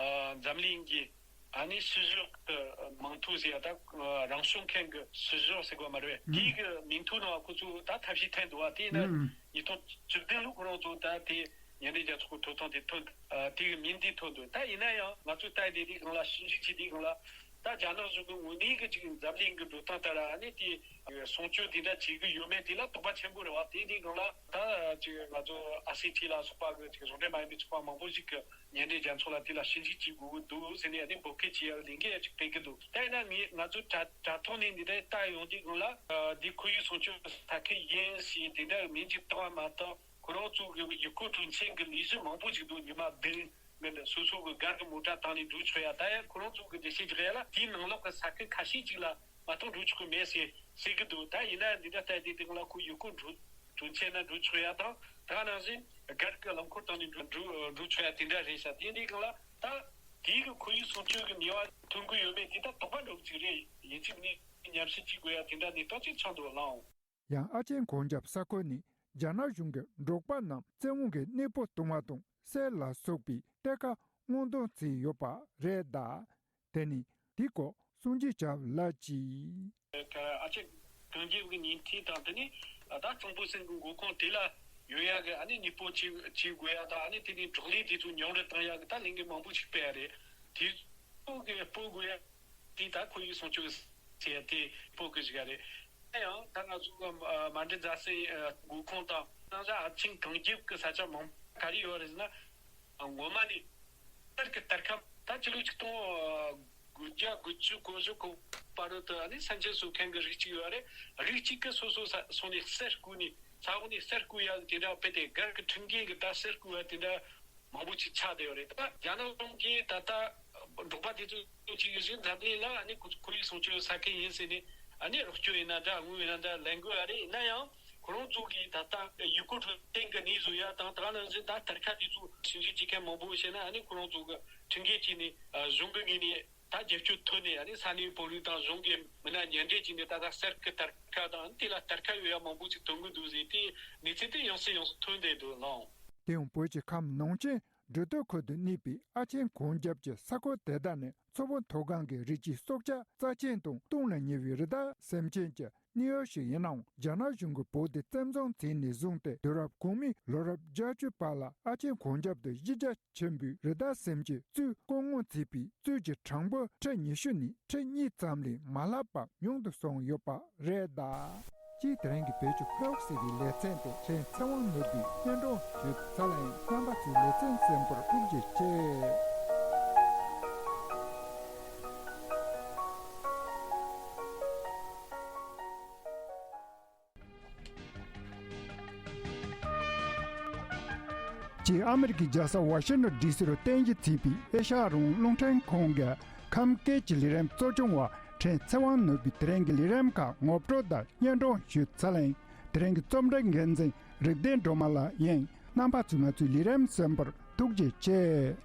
འཛམ་གླིང་གི་ཨ་ནི་ཕྱི་ཕྱོགས་ཀྱི་མིང་ཐོ་ཟེར་ཡ་ད་རང་སྐྱོང་ཁུལ་གྱི་ཕྱི་ཕྱོགས་ཟེར་གོ་མ་རེད་པས། དེའི་གི་མིང་ཐོ་ནང་ཁོ་ཚོ་ད་ཐབས་ཤེས་ཐོན་འདུག་བ། དེས་ན་ཉིས་སྟོང་བཅུ་བདུན་ལོ་ཁོ་རང་ཚོ་ད་དེ་མཉམ་འབྲེལ་རྒྱལ་ཚོགས་ཀྱི་ཐོབ་ཐང་དེ་ཐོན། དེ་གི་མིང་དེ་ཐོན་འདུག་ད་ཡིན་ན་ཡང་ང་ཚོས་ལྟ་དེ་དེའི་སྒང་ལ་ཞིབ་འཇུག་བྱེད་དེའི་སྒང་ལ་ད་རྒྱ་ནག་གཞུང་གི་དངོས་གནས་གི་ཅིག་འཛམ་གླིང་གི་འགྲོ་སྟངས་ལྟར་ཨ་ནི་དེ་སྲུང་སྐྱོབ་དེ་འདྲ་བྱེད་གི་ཡོད་མེད་དེ་ལ་དོགས་པ་ཆེན་པོ་རེད་བ། དེ་དེའི་སྒང་ལ་ད་ཅིག་ང་ཚོ་ཨ་སི་ཊི་ལ་སོགས་པ་གི་ཅིག་གཞུང་འབྲེལ་མ་ཡིན་པའི་ཚོགས་པ་མང་པོ་ཞིག་གི་མཉམ་འབྲེལ་རྒྱལ་ཚོགས་ལ་དེ་ལ་ཞིབ་འཇུག་བྱེད་དགོས་ཀྱི་འདུག་ཟེར་ནས་ཨ་ནི་འབོད་སྐུལ་བྱེད་ཡག་ལས་འགུལ་ཅིག་སྤེལ་གྱི་འདུག་དེས་ན་ངས་ང་ཚོའི་དྲ་དྲ་ཐོག་ནས་འདི་འདྲ་ལྟ་ཡོང་དུས་སྒང་ལ་འདི་ཁོར་ཡུག་སྲུང་སྐྱོབ་ས་ཁུལ་ཡིན་ཞེས་དེ་འདྲ་མིང་ཅིག་བཏགས་པ་མ་གཏོགས་ཁོ་རང་ཚོ་གི་ཡུལ་སྐོར་སྤྲོ་འཆམ་གྱི་ལས་གཞི་མང་པོ་ཞིག་འདུག་ཉི་མ་བདུན་མིན་སོ་སོ་གི་སྒར་གྱི་མོ་ཊ་བཏང་ནས་འགྲོ་ཆོག་ཡ། ད་ཡང་ཁོ་རང་ཚོ་གི་འགྲེལ་བཤད་རྒྱག་ཡ་ལ་དེའི་ནང་ལོགས་ཀྱི་ས་ཁུལ་ཁ་ཤས་ཅིག་ལ་མ་གཏོགས་འགྲོ་ཆོག་གི་མེད་ཟེར་ཟེར་གི་འདུག་ད་ཡིན་ན་འདི་འདྲ་ལྟ་དུས་དེ་སྒང་ལ་ཁོ་ཡུལ་སྐོར་འགྲོ་སྤྲོ་འཆམ་ན་འགྲོ་ཆོག་ཡ་དང་། ད་ནང་བཞིན་སྒར་གྱི་རླངས་འཁོར་བཏང་ནས་འགྲོ་འགྲོ་འགྲོ་ཆོག་ཡ་དེ་འདྲ་རེད་ཤག་དེ་འདྲའི་སྒང་ལ་ད་དེའི་གི་ཁོར་ཡུག་སྲུང་སྐྱོབ་ཀྱི་ནུས་པ་ཐོན་གི་ཡོད་མེད་དེ་ད་དོགས་པ་འདྲ་བོ་ཅིག་རེད། ཡིན་གཅིག་མིན་གཉིས་ཉམས་ཞིབ་བྱེད་དགོས་ཡ་དེ་འདྲ་གནས་སྟངས་ཅིག་ཆགས་འདུག་ལགས། ཡང་ཨ་ཆེན་གངས་རྒྱབ་ས་ཁུལ་ནི་རྒྱ་ནག་གཞུང་གིས་འབྲོག་པ་རྣམས་བཙན་དབང་གིས་གནས་སྤོ་གཏོང་བ་དང་། གསེར་ལ་སོགས་པའི་གཏེར་ཁ་སྔོག་འདོན་བྱས་ཡོད་པ་རེད་གདའ། དེ་ནི་དེའི་སྐོར་སུང་ཅི་ཅཱ་ལགས་ཀྱིས། ཨ་ཅེ་གངས་རྒྱབ་ཀྱི་ཉེ་འཁྲིས་དང་དེ་ནི་ད་གཙང་པོ་སེང་གི་མགོ་ཁུངས་དེ་ལ་ཡོད་ཡག་གི་ཨ་ནི་གནས་སྤོ་བྱེད་བྱེད་དགོས་ཡག་དང་ཨ་ནི་དེ་ནི་འབྲོག་ལས་དེ་ཚོ་མཉམ་རུབ་བཏང་ཡག་གི་ད་ལས་འགུལ་མང་པོ་ཞིག་སྤེལ་ཡག་རེད། དེ་ཚོ་གི་སྤོ་དགོས་ཡག་དེ་ད་ཁོར་ཡུག་སྲུང་སྐྱོབ་ཟེར་ཡག་དེ་སྤོ་དགོས་ཞིག་ཡག་རེད། ཡང་ད་ང་ཚོ་མ་འདྲི་རྫ་སའི་མགོ་ཁུངས་དང་ནང་བཞིན་ཨ་ཆེན་གངས་རྒྱབ་ཀྱི་ས་ཆ་མང་པོ་ག་རེ་ཡོད་རེད་ཟེར་ན། སྔོན་མ་ནས་གསེར་གྱི་གཏེར་ཁ་ད་ཕྱི་ལོ་ཆིག་སྟོང་དགུ་བརྒྱ་དགུ་བཅུ་གོ་བཞི་གོ་བར་དུ་ཨ་ནི་སེམས་ཅན་གསོ་མཁན་གྱི་རིགས་གཅིག་ཡོད་རེད། རིགས་གཅིག་གིས་སོ་སོ་ས་སོང་ནས་གསེར་རྐུ་ནས་ས་འོག་ནས་གསེར་རྐུ་ཡག་དེ་འདྲ་སྤེལ་ཏེ་སྒར་གྱི་ཁྲིམས་འགལ་གྱི་ད་གསེར་རྐུ་ཡག་དེ་འདྲ་མང་པོ་ཅིག་ཆགས་བསྡད་ཡོད་རེད། ད་རྒྱ་ནག་གཞུང་གིས་ད་ལྟ་འབྲོག་པ་དེ་ཚོ་ཅིག་ཡོད་ཚད་འཛམ་གླིང་ལ་ཨ་ནི་ཁོར་ཡུག་སྲུང་སྐྱོབ་ས་ཁུལ་ཡིན་ཟེར་ནས་ཨ་ནི་རོགས་སྐྱོར་ཡིན་ན་འདྲ་དངུལ་ཡིན་ན་འདྲ་ལེན་དགོས་ཡ་རེད། ཡིན་ན་ཡང་ཁོ་རང་ཚོ་གིས་ད་ལྟ་ཡུལ་སྐོར་སྤྲོ་འཆམ་གྱི་གནས་བཟོ་ཡ་དང་ད་ག་ནང་བཞིན་ད་གཏེར་ཁ་དེ་ཚོ་ཞིབ་འཇུག་བྱེད་མཁན་མང་པོ་བྱས་ན་ཨ་ནི་ཁོ་རང་ཚོ་གི་ཁྲིམས་འགལ་བྱས་ནས་གཞུང་གི་ངོས་ནས་ད་རྒྱབ་སྐྱོར་ཐོབ་ནས་ཨ་ནི་ས་གནས་བོད་རིགས་དང་གཞུང་གི་མི་སྣ་མཉམ་འབྲེལ་བྱས་ནས་ད་ལྟ་གསེར་གྱི་གཏེར་ཁ་དང་དེ་ལ་གཏེར་ཁ་ཡོད་ཡ་མང་པོ་ཅིག་ཐོན་གི་འདུག་ཟེར་དེ་གནས་ཚུལ་དེ་ཡང་སེ་ཡང་སེ་ཐོན་བསྡད་འདུག་ལགས། དེ་ཡང་བོད་ཀྱི་ཁམས་ནང་ཆེན་འབྲི་སྟོད་ཁུལ་དུ་གནས་པའི་ཨ་ཆེན་གངས་རྒྱབ་ཀྱི་ས་ཁུལ་དེ་དག་ནི་མཚོ་བོད་མཐོ་སྒང་གི་རི་སྐྱེས་སྲོག་ཆགས་རྩ་ཆེན་དང་སྟོངས་ལ་ཉེ་བའི་རི་དྭགས་སེམས་ཅན་གྱི་གནས་ཡུལ་ཞིག་ཡིན་ནའང་། རྒྱ་ནག་གཞུང་གིས་བོད་དེ་བཙན་བཟུང་བྱས་ནས་བཟུང་སྟེ་དུས་རབས་གོང་མའི་ལོ་རབས་བརྒྱད་ཅུ་བར་ལ་ཨ་ཆེན་གངས་རྒྱབ་ཏུ་གཞི་རྒྱ་ཆེན་པོའི་རི་དྭགས་སེམས་ཅན་གཙོས་བཀག་དངོས་བྱས་པའི་གཙོད་ཀྱི་གྲངས་འབོར་ཁྲི་ཉི་ཤུ་ནས་ཁྲི་གཉིས་ཙམ་ལས་མ་ལྷག་པ་ཉུང་དུ་སོང་ཡོད་པ་རེད་གདའ། སྤྱིར་དེ་རིང་གི་བོད་ཀྱི་ཕོ་རོག་ཟེར་བའི་ལེ་ཚན་དེ་ཕྲན་ཚེ་དབང་ནོར་བུས་སྙན་སྒྲོན་ཞུས་ཚར་ལ་ཡིན། རྣམ་པ་ཚོས་ལེ་ཚན་གསན་པར་ཐུགས་རྗེ་ཆེ། ཅེས་ཨ་མི་རི་ཀའི་རྒྱལ་ས་ཝ་ཤིང་ཊོན་ཌི་སི་རུ་རྟེན་གཞི་བྱས་པའི་ཨེ་ཤ་ཡ་རང་དབང་རླུང་འཕྲིན་ཁང་གི་ཁམས་སྐད་ཀྱི་ལས་རིམ་གཙོ་སྐྱོང་བ་ཕྲན་ཚེ་དབང་ནོར་བུས་དེ་རིང་གི་ལས་རིམ་ཁག་ངོ་སྤྲོད་དང་སྙན་སྒྲོན་ཞུས་ཚར་ལ་ཡིན། དེ་རིང་གི་རྩོམ་སྒྲིག་འགན་འཛིན་རིག་ལྡན་སྒྲོལ་མ་ལགས་ཡིན། རྣམ་པ་ཚོས་ང་ཚོའི་ལས་རིམ་གསན་པར་ཐུགས་རྗེ་ཆེ།